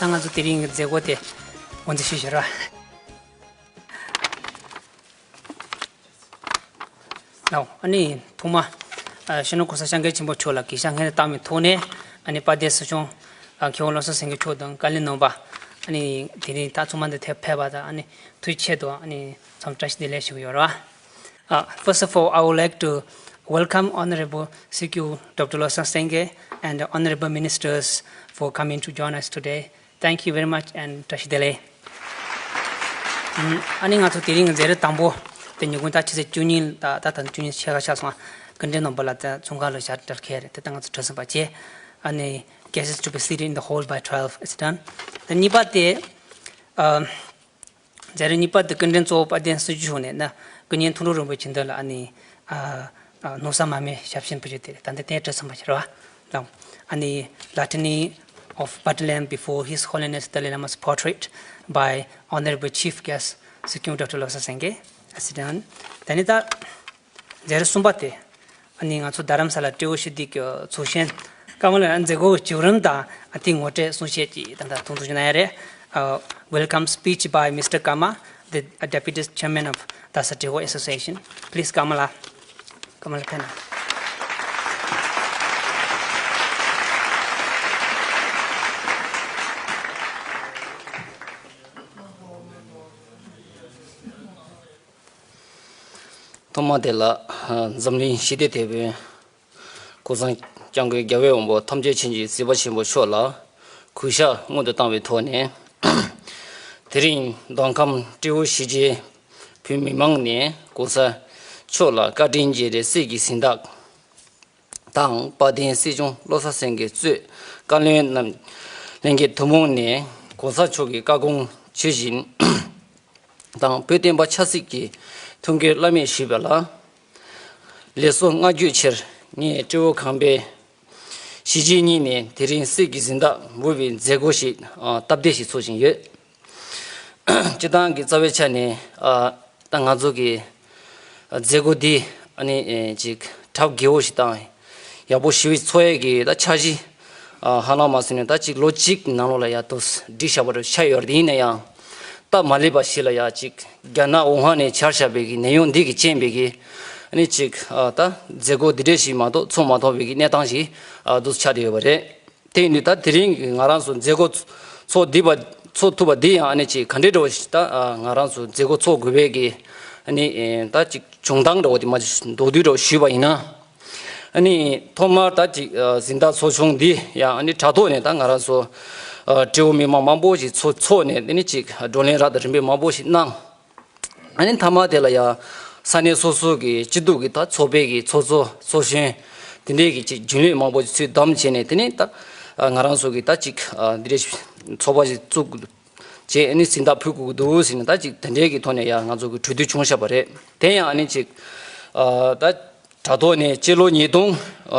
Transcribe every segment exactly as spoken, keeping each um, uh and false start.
ད་ང་ཚོ་དེ་རིང་གི་མཛད་སྒོ་དེ་འགོ་འཛུགས་ཞུ་ཞུ་ར། ལའོ། ཨ་ནི་ཐོག་མ་ཨ་སྤྱི་ནོར་༸གོང་ས་༸སྐྱབས་མགོན་ཆེན་པོ་མཆོག་ལ་དགེ་བཤེས་ངོས་ནས་བཏང་བའི་ཐོག་ནས། ཨ་ནི་དཔལ་ལྡན་སྲིད་སྐྱོང་ཨ་མཁས་དབང་བློ་བཟང་སེང་གེ་མཆོག་དང་བཀའ་བློན་རྣམ་པ། ཨ་ནི་དེ་རིང་ད་ཚང་མ་འདི་ཐད་ཕེབས་པ་དང་། ཨ་ནི་ཐུགས་ཆེད་དུ་ཨ་ནི་ཚང་མ་བཀྲ་ཤིས་བདེ་ལེགས་ཞུ་གི་ཡོད་ར། Uh, first of all, I would like to welcome Honorable སྲིད་སྐྱོང་Doctor Losang Senge and Honorable Ministers for coming to join us today. Thank you very much and བཀྲ་ཤིས་བདེ་ལེགས། ཨམ། ཨ་ནི་ང་ཚོ་དེ་རིང་གི་མཛད་རིམ་དང་པོ་དེ་ཉིན་གུང་ད་ཆུ་ཚོད་བཅུ་གཉིས་ད་ད་ད་བཅུ་གཉིས་ཕྱེད་ཀ་ཆགས་སོང་། སྐུ་མགྲོན་རྣམ་པ་ལ་ད་ཚོང་ཁང་ལ་ཞལ་དྲ་འཁྱེར་རེད། དེ་ད་ང་ཚོ་གྲོལ་ཟིན་པ་བྱས། ཨ་ནི་guests to be seated in the hall by twelve is done. ད་གཉིས་པ་དེ་ཨམ། མཛད་རིམ་གཉིས་པ་དེ་སྐུ་མགྲོན་གཙོ་བོ་དཔལ་ལྡན་སྲིད་སྐྱོང་མཆོག་ནས་ན་སྐུ་ཉིད་མཐོང་གྲོལ་རིན་པོ་ཆེ་འདི་ལ་ཨ་ནི་ཨ་ཨ་ནོར་བཟང་མར་མེ་ཞབས་ཕྱི་ཕུལ་རྒྱུ་དེ་རེད། ད་འདི་གཏན་གྲོལ་ཚང་མ་བྱེད་རོགས། ལགས། ཨ་ནི་Litany of Buddha Lamp before His Holiness Dalai Lama's portrait by Honorable Chief Guest སྲིད་སྐྱོང་Doctor Losang Senge, President. ད་ནི་ད་མཛད་རིམ་གསུམ་པ་དེ། ཨ་ནི་ང་ཚོ་རྡ་རམ་ས་ལ་སྤྲེའུ་ཞི་བདེ་གི་ཚོགས་ཆེན། ཀརྨ་ལགས་མཛད་སྒོ་བརྒྱུད་རིམ་དང་ཨ་དེའི་ངོ་སྤྲོད་གསུང་བཤད་ཅིག་ད་ལྟ་ཐུང་ཐུང་ཞིག་གནང་ཡ་རེད། Uh, welcome speech by Mister Karma, the uh, Deputy Chairman of Dasa Teho Association. Please, Karma ལགས། ཀརྨ་ལགས་ཕེབས་གནང་། ཐོག་མ་དེ་ལ་འཛམ་གླིང་ཞི་བདེ་དེད་དཔོན་༸གོང་ས་༸སྐྱབས་མགོན་རྒྱལ་བའི་དབང་པོ་ཐམས་ཅད་མཁྱེན་ཅིང་གཟིགས་པ་ཆེན་པོ་མཆོག་ལ་གུས་ཞབས་སྔོན་དུ་བཏང་བའི་ཐོག་ནས། དེ་རིང་མདོ་ཁམས་སྤྲེའུ་གཞིས་བྱེས་བོད་མི་མང་ནས་༸གོང་ས་མཆོག་ལ་བཀའ་དྲིན་རྗེས་དྲན་གསེར་གྱི་གཟེངས་རྟགས་དང་། དཔལ་ལྡན་སྲིད་སྐྱོང་བློ་བཟང་སེང་གེ་གཙོས་བཀའ་བློན་རྣམས་ལྷན་རྒྱས་ཐུན་མོང་ནས་༸གོང་ས་མཆོག་གི་བཀའ་དགོངས་ཇི་བཞིན་དང་། བོད་བསྟན་པ་ཆབ་སྲིད་ཀྱི་མཐུན་རྐྱེན་བླ་མེད་ཞུས་པ་ལ་ལེགས་སོ་བསྔགས་བརྗོད་ཆེད། ངས་སྤྲེའུ་ཁམས་པའི་གཞིས་བྱེས་གཉིས་ནས་དེ་རིང་གསེར་གྱི་གཟེངས་རྟགས་འབུལ་བའི་མཛད་སྒོ་ཞིག་སྟབས་བདེ་ཞིག་ཚོགས་བཞིན་ཡོད། སྤྱིར་བཏང་གི་རྩ་བའི་ཆ་ནས་ཨ་ད་ང་ཚོ་གི་མཛད་སྒོ་འདི་ཨ་ནི་ཨེ་ཅིག་གྲབས་རྒྱས་པོ་ཞིག་དང་ཡག་པོ་ཞེ་པོ་ཅིག་ཚོགས་ཡས་ཀྱི་ད་འཆར་གཞི་ཨ་ཧ་ལམ་མ་ཟིན་ནས་ད་ཅིག་ལོ་གཅིག་ནང་ལོགས་ལ་ཡ་དུ་བསྒྲིགས་བཞག་པ་རུ་ཆགས་ཡོད་རེད། ཡིན་ན་ཡང་སྟབས་མ་ལེགས་པ་ཞིག་ལ་ཡ་ཅིག་རྒྱ་ནག་ཝུ་ཧན་ནས་འཆར་བཞག་པའི་གི་ནད་ཡམས་འདི་གི་རྐྱེན་པས་གི་ཨ་ནི་ཅིག་ཨ་ད་མཛད་སྒོ་འདི་འདྲ་ཞིག་མ་གཏོགས་ཚོགས་མ་ཐུབ་པའི་གི་གནས་སྟངས་ཤིག་ཨ་དུ་ཆགས་བསྡད་ཡོད་པ་རེད། དེ་ཡིན་དུས་ད་དེ་རིང་གི་ང་རང་ཚོ་མཛད་སྒོ་ཚོགས་འདི་པ་ཚོགས་ཐུབ་པ་འདི་ཡང་ཨ་ནི་ཅིག་ག་འདྲའི་འདྲ་བོ་ཞིག་ད་ཨ་ང་རང་ཚོ་མཛད་སྒོ་ཚོགས་དགོས་པའི་གི་ཨ་ནི་ཨེ་ད་ཅིག་བྱུང་སྟངས་འདྲ་བོ་དེ་མ་ཅིག་མདོར་བསྡུས་འདྲ་བོ་ཞུས་པ་ཡིན་ན། ཨ་ནི་ཐོག་མར་ད་ཅིག་ཨ་གཟེངས་རྟགས་ཚོགས་ཆུང་འདི་ཡང་ཨ་ནི་དྲ་ཐོག་ནས་ད་ང་རང་ཚོ་ཨ་སྤྲེའུ་མི་མང་མང་པོ་ཞིག་ཚོགས་ཚོགས་ནས་དེ་ནི་ཅིག་བགྲོ་གླེང་རབ་དང་རིམ་པ་མང་པོ་ཞིག་གནང་། ཨ་ནི་མཐའ་མ་དེ་ལ་ཡང་ས་གནས་སོ་སོ་གི་སྐྱིད་སྡུག་གི་ད་ཚོགས་པའི་གི་ཚོགས་གཙོ་ཚོགས་གཞོན་དེ་འདྲའི་གི་ཅིག་རྒྱུན་ལས་མང་པོ་ཞིག་ཚུར་བདམས་བྱས་ནས། དེ་ནས་ད་ང་རང་ཚོ་གི་ད་ཅིག་འདི་འདྲའི་ཚོགས་པ་ཞིག་བཙུགས་བྱས། ཨ་ནི་གཟེངས་རྟགས་ཕུལ་དགོས་ཀྱི་འདུག་ཟེར་ནས་ད་ཅིག་དེ་འདྲའི་གི་ཐོག་ནས་ཡང་ང་ཚོ་གི་གྲོས་བསྡུར་བྱུང་བཞག་པ་རེད། དེ་ཡང་ཨ་ནི་ཅིག་ད་ དྲ་ཐོག་ནས་སྤྱི་ལོ་ཉིས་སྟོང་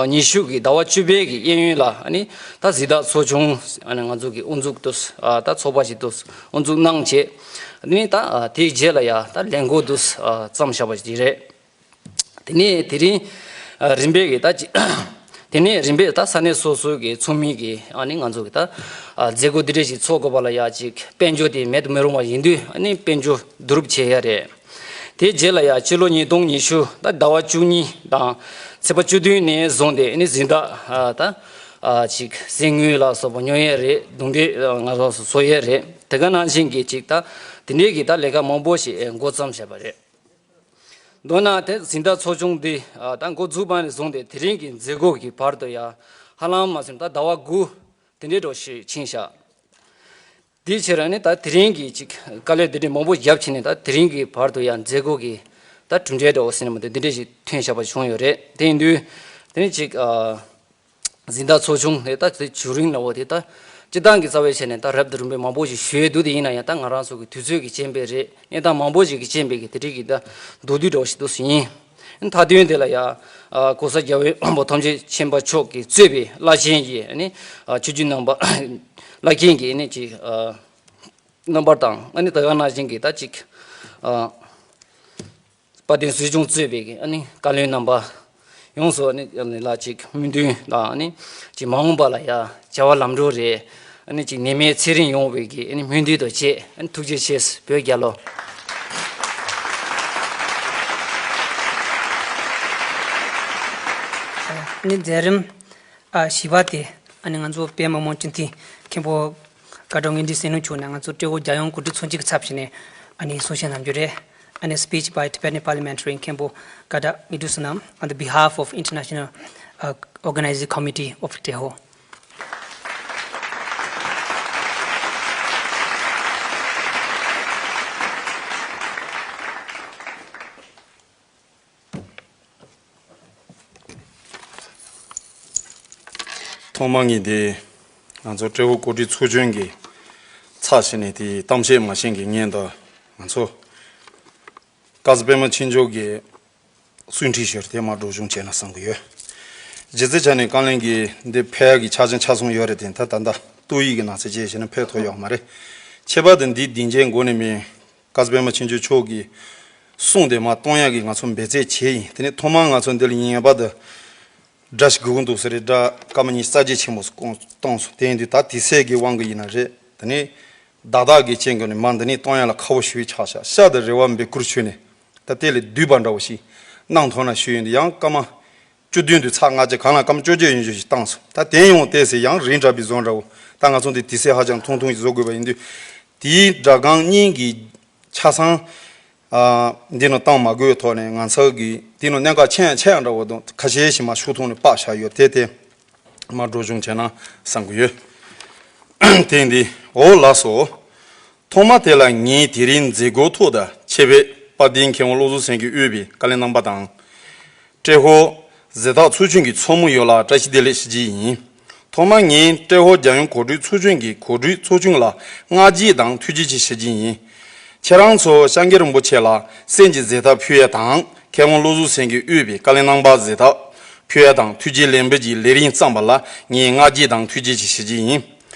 ཉི་ཤུ་གི་ཟླ་བ་བཅུ་པའི་གི་གཡས་གཡོན་ལ་ཨ་ནི་ད་གཟེངས་རྟགས་ཚོགས་ཆུང་ཨ་ནི་ང་ཚོ་གི་དབུ་འཛུགས་དུ་ད་ཚོགས་པ་ཞིག་ཏུ་དབུ་འཛུགས་གནང་བྱས། ཨ་ནི་ད་དེའི་རྗེས་ལ་ཡ་ད་ལས་འགོ་དུ་བརྩམས་བཞག་པ་ཞིག་རེད། དེ་ནས་དེ་རིང་རིམ་པས་ཀྱི་ད་ཅི་དེ་ནས་རིམ་པས་ད་ས་གནས་སོ་སོའི་གི་ཚོགས་མི་གི་ཨ་ནི་ང་ཚོ་གི་ད་མཛད་སྒོ་འདི་འདྲ་ཞིག་ཚོགས་དགོས་པ་ལ་ཡ་ཅིག་དཔལ་འབྱོར་དེ་མེད་དུ་མི་རུང་བ་ཡིན་དུས་ཨ་ནི་དཔལ་འབྱོར་བསྡུ་རུབ་བྱས་ཡ་རེད། དེའི་རྗེས་ལ་ཡ་སྤྱི་ལོ་ཉིས་སྟོང་ཉི་ཤུ་ད་ཟླ་བ་བཅུ་གཉིས་དང་ཚེས་པ་བཅུ་བདུན་ནས་བཟུང་སྟེ་ཨ་ནི་གཟེངས་རྟགས་ད་ཅིག་གཟེངས་དངུལ་ལ་སོགས་པ་ཉོ་ཡས་རེད། གདུང་འདྲེ་ང་ཚོ་བཟོ་ཡས་རེད། དེ་ག་ནང་བཞིན་གྱི་ཅིག་ད་དེ་འདྲའི་གི་ད་ལས་ཀ་མང་པོ་ཞིག་འགོ་བརྩམས་བཞག་པ་རེད། མདོར་ན་དེ་གཟེངས་རྟགས་ཚོགས་ཆུང་འདི་ད་འགོ་འཛུགས་པ་ནས་བཟུང་སྟེ་དེ་རིང་གི་མཛད་སྒོ་གི་བར་དུ་ཡ་ཧ་ལམ་མ་ཟིན་ད་ཟླ་བ་དགུ་དེ་འདྲའི་འགྲོ་ཞིག་ཕྱིན་བཞག་དེའི་ཕྱིར་ནི་ད་དེ་རིང་གི་ཅིག་དཀའ་ལས་དེ་འདྲའི་མང་པོ་བརྒྱབ་ཕྱིན་ནས་ད་དེ་རིང་གི་བར་དུ་ཡང་མཛད་སྒོ་གི་ད་གྲུབ་འབྲས་འདྲ་བོ་ཟེར་ན་མ་གཏོགས་འདི་འདྲ་ཞིག་ཐོན་བཞག་པ་བྱུང་ཡོད་རེད། དེ་ཡིན་དུས་དེ་ནི་ཅིག་ཨ་གཟེངས་རྟགས་ཚོགས་ཆུང་དེ་ད་དེ་བྱུང་རིང་ལ་འོ་དེ་ད་སྤྱི་བཏང་གི་རྩ་བའི་ཆ་ནས་ད་རབ་དང་རིམ་པས་མང་པོ་ཞིག་ཞུ་ཡས་འདུག་དེ་ཡིན་ན་ཡང་ད་ང་རང་ཚོ་གི་དུས་ཚོད་ཀྱི་རྐྱེན་པས་རེད། གནས་སྟངས་མང་པོ་ཞིག་གི་རྐྱེན་པས་ཀྱི་དེ་རིགས་ཀྱི་ད་མདོར་བསྡུས་འདྲ་བོ་ཞིག་འདུག་ཟིན་ཡིན། མཐའ་དོན་དེ་ལ་ཡང་གོང་ས་རྒྱལ་བའི་དབང་པོ་ཐམས་ཅད་མཁྱེན་པ་མཆོག་གིས་གཙོས་པའི་བླ་ཆེན་གྱི་ཨ་ནི་ཆོས་བརྒྱུད་རྣམ་པ་བླ་ཆེན་གྱི་ཨ་ནི་ཅིག་རྣམ་པ་དང་ཨ་ནི་ད་ག་ནང་བཞིན་གྱི་ད་ཅིག་དཔལ་ལྡན་སྲིད་སྐྱོང་གཙོས་པའི་གི་ཨ་ནི་བཀའ་བློན་རྣམ་པ་ཡོངས་སུ་ཨ་ནི་ལ་ཅིག་སྨོན་འདུན་དང་ཨ་ནི་ཅིག་མ་འོངས་པ་ལ་ཡང་བྱ་བ་ལམ་འགྲོ་རེད། ཨ་ནི་ཅིག་ནད་མེད་ཚེ་རིང་ཡོང་བའི་གི་ཨ་ནི་སྨོན་འདུན་དང་བཅས་ཨ་ནི་ཐུགས་རྗེ་ཆེ། བོད་རྒྱལ་ལོ། ཨ་ནི་མཛད་རིམ་ཨ་བཞི་པ་དེ་ཨ་ནི་ང་ཚོ་པད་མ་སྨོན་ལམ་སྤྱི་འཐུས་མཁན་པོ་ཀ་ཌོག་དངོས་གྲུབ་བསོད་ནམས་མཆོག་ནས་ང་ཚོ་ཏྲེ་ཧོར་རྒྱལ་ཡོངས་གོ་སྒྲིག་ཚོགས་ཆུང་གི་ཚབ་བྱས་ནས་ཨ་ནི་གསུང་བཤད་གནང་རྒྱུ་རེད། ཨ་ནི་speech by Tibetan parliamentary མཁན་པོ་ཀ་ཌོག་དངོས་གྲུབ་བསོད་ནམས on the behalf of International uh, Organizing Committee of Teho. ཐོག་མ་ངས་དེ་ང་ཚོ་ཏྲེ་ཧོར་གོ་སྒྲིག་ཚོགས་ཆུང་གི་ཚབ་བྱས་ནས་དེ་གཏམ་བཤད་མ་བྱེད་མཁན་ངས་ད་ང་ཚོ་བཀའ་ཟུར་པད་མ་ཆོས་འབྱོར་གྱི་གསུང་འཕྲིན་ཞུ་དེ་མར་སྒྲོག་སྦྱང་བྱས་ན་བསམ་གྱི་ཡོད། རྗེ་བཙུན་ཆ་ནས་བཀའ་བློན་གྱི་འདི་ཕེབས་ཡག་གི་ཆ་རྐྱེན་ཆ་ཚང་ཡོད་རེད་དེ་ད་ད་ལྟ་ཏོག་དབྱིབས་ཀྱི་ན་ཚ་བཅས་བྱས་ན་ཕེབས་ཐུབ་ཡོད་མ་རེད། ཁྱད་པར་དུ་འདིའི་སྡིངས་ཆའི་མགོ་ནས་མི་བཀའ་ཟུར་པད་མ་ཆོས་འབྱོར་མཆོག་གི་གསུང་དེ་མར་གཏོང་ཡག་གི་ང་ཚོ་འབད་རྩོལ་བྱས་ཡིན། དེ་ནས་ཐོག་མར་ང་ཚོ་འདི་ལ་ངེས་པར་དུ་སྒྲ་ཞིག་དགོས་ཀྱི་འདུག་ཟེར་རེད། སྒྲ་སྐར་མ་གཉིས་རྩ་རྒྱ་ཆེན་པོ་སྐོང་བཏང་སོང་། དེ་ཡིན་དུས་ད་དུས་ཚོད་ཀྱི་དབང་གིས་ཡིན་ན་རེད། དེ་ནས་བདག་བདག་གི་རྐྱེན་གྱིས་ནི་མར་འདི་ནས་གཏོང་ཡག་ལ་ཁག་པོ་ཞེ་པོ་ཆགས་ཤག་ཤ་དང་རེ་བ་འབུལ་བསྐུར་ཞུས་ནས་ད་དེ་ལས་བསྡུས་པ་འདྲ་བོ་ཞིག་གནང་ཐུབ་ན་ཞུས་ཡིན་དུས་ཡང་སྐར་མ་བཅུ་བདུན་དུ་ཚར་ལྔ་བཅུ་གང་ལ་སྐར་མ་བཅོ་བརྒྱད་ཡོད་ཞུ་ཞིག་བཏང་སོང་། ད་དེ་ཡང་ཏོག་ཙམ་ཡང་རིང་དྲགས་པའི་བཟོ་འདྲ་བོ། ད་ང་ཚོ་འདི་དུས་ཚོད་ཧ་ཅང་ཐུང་ཐུང་ཞིག་བཟོ་དགོས་པ་ཡིན་དུས་དེའི་སྒྲ་སྒམ་གཉིས་ཀྱི་ཆ་ཚང་ཨ་འདི་ནང་བཏང་མ་དགོས་ཐོག་ནས་ང་ཚོ་གི་འདི་ནང་གནད་འགག་ཆེ་ཡང་ཆེ་ཡང་འདྲ་བོ་དང་ཁ་ཤས་ཤིག་མར་ཤོག་ཐོག་ནས་ཕབ་བཞག་ཡོད། དེ་དེ་མར་སྒྲོག་སྦྱང་བྱས་ན་བསམ་གྱི་ཡོད། དེ་འདི་འོ་ལགས་སོ། ཐོག་མ་དེ་ལ་ངས་དེ་རིང་མཛད་སྒོའི་ཐོག་ཏུ་ཆེད་ཕེབས་དཔལ་ལྡན་མཁས་དབང་བློ་བཟང་སེང་གེས་དབུས་པའི་བཀའ་བློན་རྣམ་པ་དང་། ཏྲེ་ཧོར་གཟེངས་རྟགས་ཚོགས་ཆུང་གི་ཚོགས་མི་ཡོངས་ལ་བཀྲ་ཤིས་བདེ་ལེགས་ཞུ་རྒྱུ་ཡིན། ཐོག་མར་ངས་ཏྲེ་ཧོར་རྒྱལ་ཡོངས་གོ་སྒྲིག་ཚོགས་ཆུང་གི་གོ་སྒྲིག་ཚོགས་ཆུང་ལ་སྔ་རྗེས་དང་ཐུགས་རྗེ་ཆེ་ཞུ་རྒྱུ་ཡིན། ཁྱེད་རང་ཚོ་སྐྱབས་མགོན་རིན་པོ་ཆེ་ལ་སེམས་ཀྱི་གཟེངས་རྟགས་ཕུལ་ཡས་དང་། མཁས་དབང་བློ་བཟང་སེང་གེས་དབུས་པའི་བཀའ་བློན་རྣམ་པར་གཟེངས་རྟགས་ཕུལ་ཡས་དང་ཐུགས་རྗེ་ལེགས་འབུལ་གྱི་ལས་རིམ་བརྩམས་པ་ལ་ངས་སྔ་རྗེས་དང་ཐུགས་རྗེ་ཆེ་ཞུ་རྒྱུ་ཡིན།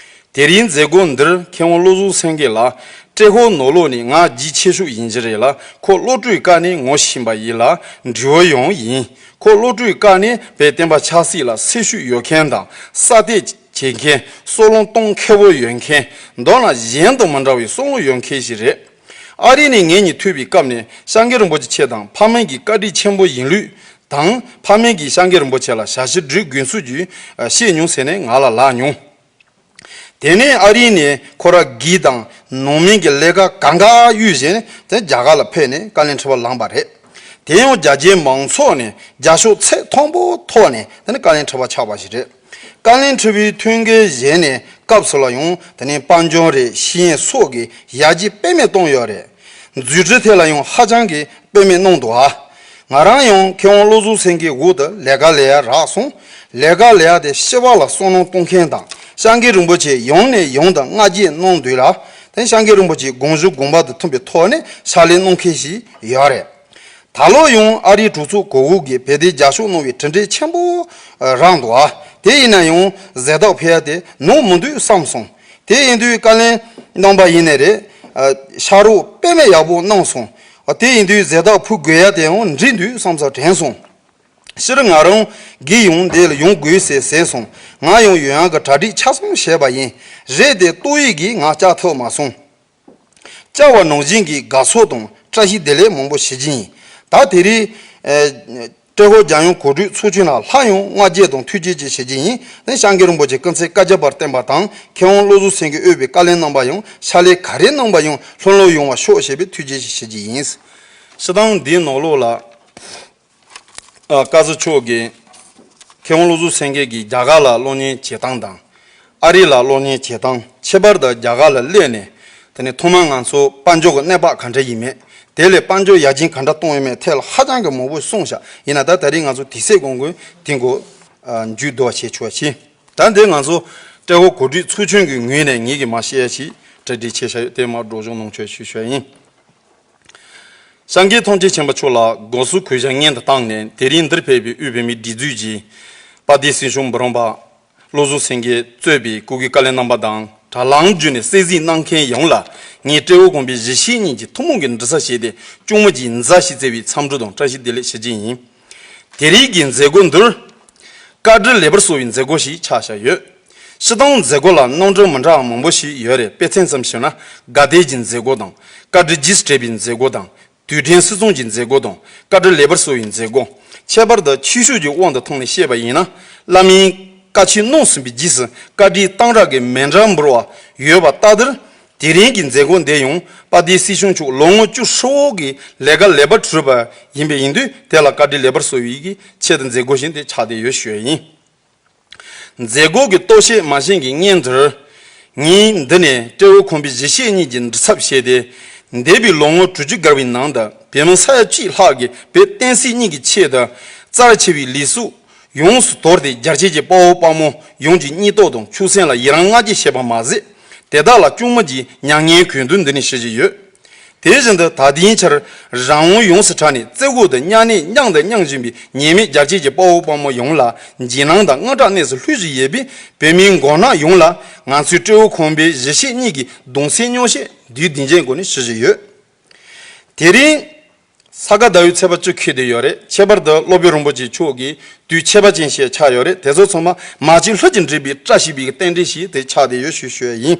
དེ་རིང་མཛད་སྒོ་འདིར་མཁས་དབང་བློ་བཟང་སེང་གེ་ལགས་ཏྲེ་ཧོར་ནང་ལོགས་ནས་ང་རྒྱུས་ཆེ་ཤོས་ཡིན་གྱི་རེད་ལ། ཁོ་བློ་གྲོས་བཀའ་ནས་ངོ་ཤེས་པ་ཡིན་ལ་འདྲིས་པ་ཡང་ཡིན། ཁོ་བློ་གྲོས་བཀའ་ནས་བོད་བསྟན་པ་ཆབ་སྲིད་ལ་སེམས་ཤུགས་ཡོད་མཁན་དང་སྲ་ཐལ་བྱེད་མཁན། བསམ་བློ་གཏོང་མཁས་པོ་ཡོད་མཁན། མདོར་ན་གཞན་དང་མི་འདྲ་བའི་བསམ་བློ་ཡོད་མཁན་ཞིག་རེད། ཨ་རི་ནས་ངེད་གཉིས་ཐུག་པའི་སྐབས་ནས་སྐྱབས་མགོན་རིན་པོ་ཆེ་མཆོག་དང་ཕ་མེས་ཀྱི་བཀའ་དྲིན་ཆེན་པོ་ཡིན་ལུགས་དང་། ཕ་མེས་ཀྱིས་སྐྱབས་མགོན་རིན་པོ་ཆེ་ལ་ཞབས་ཕྱི་སྒྲུབ་དགོས་ཚུལ་གྱི་བཤད་མྱོང་ཟེར་ནས་ང་ལ་ལབ་མྱོང་། དེ་ནས་ཨ་རི་ནས་ཁོ་རང་སྒེར་དང་ནང་མིའི་གི་ལས་ཀ་གང་ག་གཡུག་བཞིན་དེ་རྒྱ་གར་ལ་ཕེབས་ནས་བཀའ་བློན་ཁྲི་པ་བླངས་པ་རེད། དེ་ཡང་རྒྱ་ཆེའི་མང་ཚོགས་ནས་རྒྱབ་སྐྱོར་ཚད་མཐོན་པོ་ཐོག་ནས་དེ་ནས་བཀའ་བློན་ཁྲི་པ་ཆགས་པ་ཞིག་རེད། བཀའ་བློན་ཁྲི་པའི་ཐུགས་འགན་བཞེས་ནས་སྐབས་སུ་ལ་ཡང་དེ་ནས་དཔལ་འབྱོར་རེད། ཤེས་ཡོན་སོགས་ཀྱི་ཡར་རྒྱས་དཔེ་མེད་བཏང་ཡོད་རེད། འཛུགས་སྐྲུན་ཐད་ལ་ཡང་ཧ་ཅང་གི་དཔེ་མེད་གནང་འདུག་ཨ། ང་རང་ཡང་མཁས་དབང་བློ་བཟང་སེང་གེའི་འོག་ཏུ་ལས་ཀ་ལས་ཡ་རག་སོང་། ལས་ཀ་ལས་ཡ་དེ་སྤྱི་པ་ལ་བསམ་བློ་གཏོང་མཁན་དང་སྐྱབས་མགོན་རིན་པོ་ཆེ་ཡང་ནས་ཡང་དུ་བསྔགས་བརྗོད་གནང་དུས་ལ། དེ་སྐྱབས་མགོན་རིན་པོ་ཆེའི་དགོངས་ཞུ་དགོངས་པ་དང་མཐུན་པའི་ཐོག་ནས་ཕྱག་ལས་གནང་མཁན་ཞིག་ཡོད་རེད། ད་ལོ་ཡང་ཨ་རིའི་གྲོས་ཚོགས་གོང་འོག་གིས་བོད་དོན་རྒྱབ་སྐྱོར་གནང་བའི་གྲུབ་འབྲས་ཆེན་པོ་རག་འདུག་ཨ། དེ་ཡིན་ན་ཡང་གཟེངས་རྟགས་ཕུལ་ཡ་དེ་ནོར་མི་འདུག་བསམ་སོང་། དེ་ཡིན་དུས་བཀའ་བློན་རྣམ་པ་ཡིན་ནའི་རེད། ཕྱག་རོགས་དཔེ་མེད་ཡག་པོ་གནང་སོང་། དེ་ཡིན་དུས་གཟེངས་རྟགས་ཕུལ་དགོས་ཡ་དེ་ཡང་འགྲིག་འདུག་བསམ་ས་དྲན་སོང་། སྤྱིར་ང་རང་གིས་ཡང་འདི་ལ་ཡོང་དགོས་ཟེར་ཟེར་སོང་། ང་ཡང་ཡོང་ཡག་གི་གྲ་སྒྲིག་ཆ་ཚང་བྱས་པ་ཡིན། རེད་དེ་ཏོག་དབྱིབས་ཀྱིས་ང་བཅར་ཐུབ་མ་སོང་། བཅར་བ་ནང་བཞིན་གྱི་དགའ་ཚོར་དང་བཀྲ་ཤིས་བདེ་ལེགས་མང་པོ་ཞུ་རྒྱུ་ཡིན། ད་དེ་རིང་། ཨེ། ཏྲེ་ཧོར་རྒྱལ་ཡོངས་གོ་སྒྲིག་ཚོགས་ཆུང་ལ་སླར་ཡང་བསྔགས་བརྗོད་དང་ཐུགས་རྗེ་ཆེ་ཞུ་རྒྱུ་ཡིན། ཨེ། སྐྱབས་མགོན་རིན་པོ་ཆེ་སྐུ་ཚེ་བསྐལ་བརྒྱར་བརྟན་པ་དང་། མཁས་དབང་བློ་བཟང་སེང་གེས་དབུས་པའི་བཀའ་བློན་རྣམ་པ་ཡང་ཕྱག་ལས་ག་རེ་གནང་པ་ཡང་ལྷུན་ལྷུན་ཡོང་བ་ཤོག་ཞེས་པའི་ཐུགས་རྗེ་ཆེ་ཞུ་རྒྱུ་ཡིན། སྤྱིར་བཏང་འདིའི་ནང་ལོགས་ལ། ཨ། བཀའ་ཟུར་མཆོག་གིས་མཁས་དབང་བློ་བཟང་སེང་གེ་གིས་རྒྱ་གར་ལ་སློབ་གཉེར་བྱེད་སྟངས་དང་། ཨ་རི་ལ་སློབ་གཉེར་བྱེད་སྟངས། ཁྱད་པར་དུ་རྒྱ་གར་ལ་སླེབས་ནས། དེ་ནས་ཐོག་མར་ང་ཚོ་དཔལ་འབྱོར་གྱི་གནས་བབ་ག་འདྲ་ཡིན་མེད། དེ་ལས་དཔལ་འབྱོར་ཡར་རྒྱས་ག་འདྲ་གཏོང་ཡོད་མེད་ཐད་ལ་ཧ་ཅང་གི་མང་པོ་གསུངས་ཤག་ཡིན་ན་ད་ད་རེས་ང་ཚོ་དུས་ཚོད་དགོས་མཁོ་དེ་འགོ། ཨ། མཇུག་བསྡུ་བ་བྱེད་ཆོག་ཕྱིན། ད་འདི་ང་ཚོ་ཏྲེ་ཧོར་གོ་སྒྲིག་ཚོགས་ཆུང་གི་ངོས་ནས་ངེད་ཀྱིས་མ་བཤད་ཞིག་གྲ་སྒྲིག་བྱས་བཞག་ཡོད། དེ་མར་སྒྲོག་སྦྱང་གནང་ཆོག་ཞུ་ཞུ་ཡ་ཡིན། སངས་རྒྱས་ཐམས་ཅད་མཁྱེན་པ་མཆོག་ལ་དགོངས་སུ་གུས་ཞབས་སྙན་དུ་བཏང་ནས། དེ་རིང་འདིར་ཕེབས་པའི་དབུས་བོད་མིའི་སྒྲིག་འཛུགས་ཀྱི་དཔལ་ལྡན་སྲིད་སྐྱོང་འབུམ་རམས་པ་བློ་བཟང་སེང་གེས་གཙོས་པའི་སྐུ་སྒེར་བཀའ་བློན་རྣམ་པ་དང་། དྲ་ལམ་བརྒྱུད་ནས་གསན་གཟིགས་གནང་མཁན་ཡོངས་ལ་ངས་ཏྲེ་ཧོར་ཁང་པའི་གཞིས་བྱེས་གཉིས་ཀྱི་ཐུན་མོང་གི་འདྲི་ས་ཞེས་ཏེ་སྐྱོར་མོ་གྱིས་མཛའ་ཞིག་བསྩལ་བའི་འཚམས་འདྲི་དང་བཀྲ་ཤིས་བདེ་ལེགས་ཞུ་རྒྱུ་ཡིན། དེ་རིང་གི་མཛད་སྒོ་འདིར། བཀའ་འདྲི་ལེགས་པར་གསོལ་བའི་མཛད་སྒོ་ཞིག་ཆགས་བཞག་ཡོད། སྤྱིར་བཏང་མཛད་སྒོ་ལ་རྣམ་གྲངས་མི་འདྲ་བ་མང་པོ་ཞིག་ཡོད་རེད། དཔེ་མཚོན་ཙམ་ཞུས་ན། དགའ་དད་ཀྱི་མཛད་སྒོ་དང་། བཀའ་འདྲི་རྗེས་སུ་དྲན་པའི་མཛད་སྒོ་དང་། དུས་དྲན་སྲིད་གཙང་གི་མཛད་སྒོ་དང་། བཀའ་འདྲི་ལེགས་པར་གསོལ་བའི་མཛད་སྒོ། ཁྱད་པར་དུ་ཆོས་ཕྱོགས་ཀྱི་དབང་དུ་བཏང་ནས་བཤད་པ་ཡིན་ན། བླ་མའི་བཀའ་ཆོས་གནང་ཟིན་པའི་རྗེས་སུ་བཀའ་དྲིན་གཏང་རག་གི་མཎྜལ་འབུལ་བ་ཡོད་པ་ལྟར། དེ་རིང་གི་མཛད་སྒོ་འདི་ཡང་དཔལ་ལྡན་སྲིད་སྐྱོང་མཆོག་ལོ་ངོ་བཅུ་ཧྲིལ་བོ་གི་ལས་ཀ་ལེགས་པར་གྲུབ་པ་ཡིན་པས། ཡིན་དུས་དེ་ལ་བཀའ་དྲིན་ལེགས་པར་གསོལ་བའི་གི་ཆེད་དུ་མཛད་སྒོ་ཞིག་འདི་ཆགས་བསྡད་ཡོད་ཞུ་ཡ་ཡིན། མཛད་སྒོ་གི་གཏོར་བཤད་མ་བྱས་ཀྱི་སྔོན་དུ། ངས་འདི་ནས་ཏྲེ་ཧོར་ཁང་པའི་གཞིས་བྱེས་གཉིས་ཀྱི་འདྲི་ཚབ་བྱས་ཏེ། འདས་པའི་ལོ་ངོ་དྲུག་ཅུ་བརྒལ་བའི་ནང་དུ་བོད་མི་ས་ཡ་གཅིག་ལྷག་གིས་བོད་བསྟན་སྲིད་གཉིས་ཀྱི་ཆེད་དུ་རྩ་ཆེ་བའི་ལས་སུ་ཡོངས་སུ་དོར་ཏེ་རྒྱལ་གཅེས་ཀྱི་དཔའ་བོ་དཔའ་མོ་ཡོངས་ཀྱི་སྙིང་སྟོབས་དང་ཕྱོགས་སེམས་ལ་ཡི་རང་བསྔགས་བརྗོད་བྱས་པ་མ་ཟད། དེ་དག་ལ་སྐྱོར་མོ་གྱིས་མྱ་ངན་གུས་འདུད་འདི་ནས་ཞུ་བཞིན་ཡོད། དེ་བཞིན་དུ་ད་ལྟའི་ཆར་རང་དབང་ཡོངས་སུ་གྲགས་ནས་བརྩེ་སྒོ་དང་མཉམ་གནས་མཉམ་དུ་མྱངས་བཞིན་པའི་ཉེས་མེད་རྒྱལ་གཅེས་ཀྱི་དཔའ་བོ་དཔའ་མོ་ཡོངས་ལ་འཇིགས་སྣང་དང་དངངས་སྐྲག་གནས་སུ་ལྷོད་བཞིན་ཡོད་པས། བོད་མིའི་མགོ་ནག་ཡོངས་ལ་ང་ཚོའི་ཏྲེ་ཧོར་ཁང་པའི་གཞིས་བྱེས་གཉིས་ཀྱི་གདུང་སེམས་མཉམ་བསྐྱེད་དུས་བདེན་ཅན་སྒོ་ནས་ཞུ་བཞིན་ཡོད། དེ་རིང་ས་ག་ཟླ་བའི་ཚེས་པ་བཅུ་འཁེལ་བསྡད་ཡོད་རེད། ཁྱད་པར་དུ་སློབ་དཔོན་རིན་པོ་ཆེ་མཆོག་གིས་དུས་ཁྱད་པར་ཅན་ཞིག་ཆགས་ཡོད་རེད། དེ་ཚོ་ཚང་མ་མ་གཅིག་ལྷུན་གྱིས་འགྲིག་པའི་བཀྲ་ཤིས་པའི་རྟེན་འབྲེལ་ཞིག་དེ་ཆགས་བསྡད་ཡོད་ཞུ་ཞུ་ཡ་ཡིན།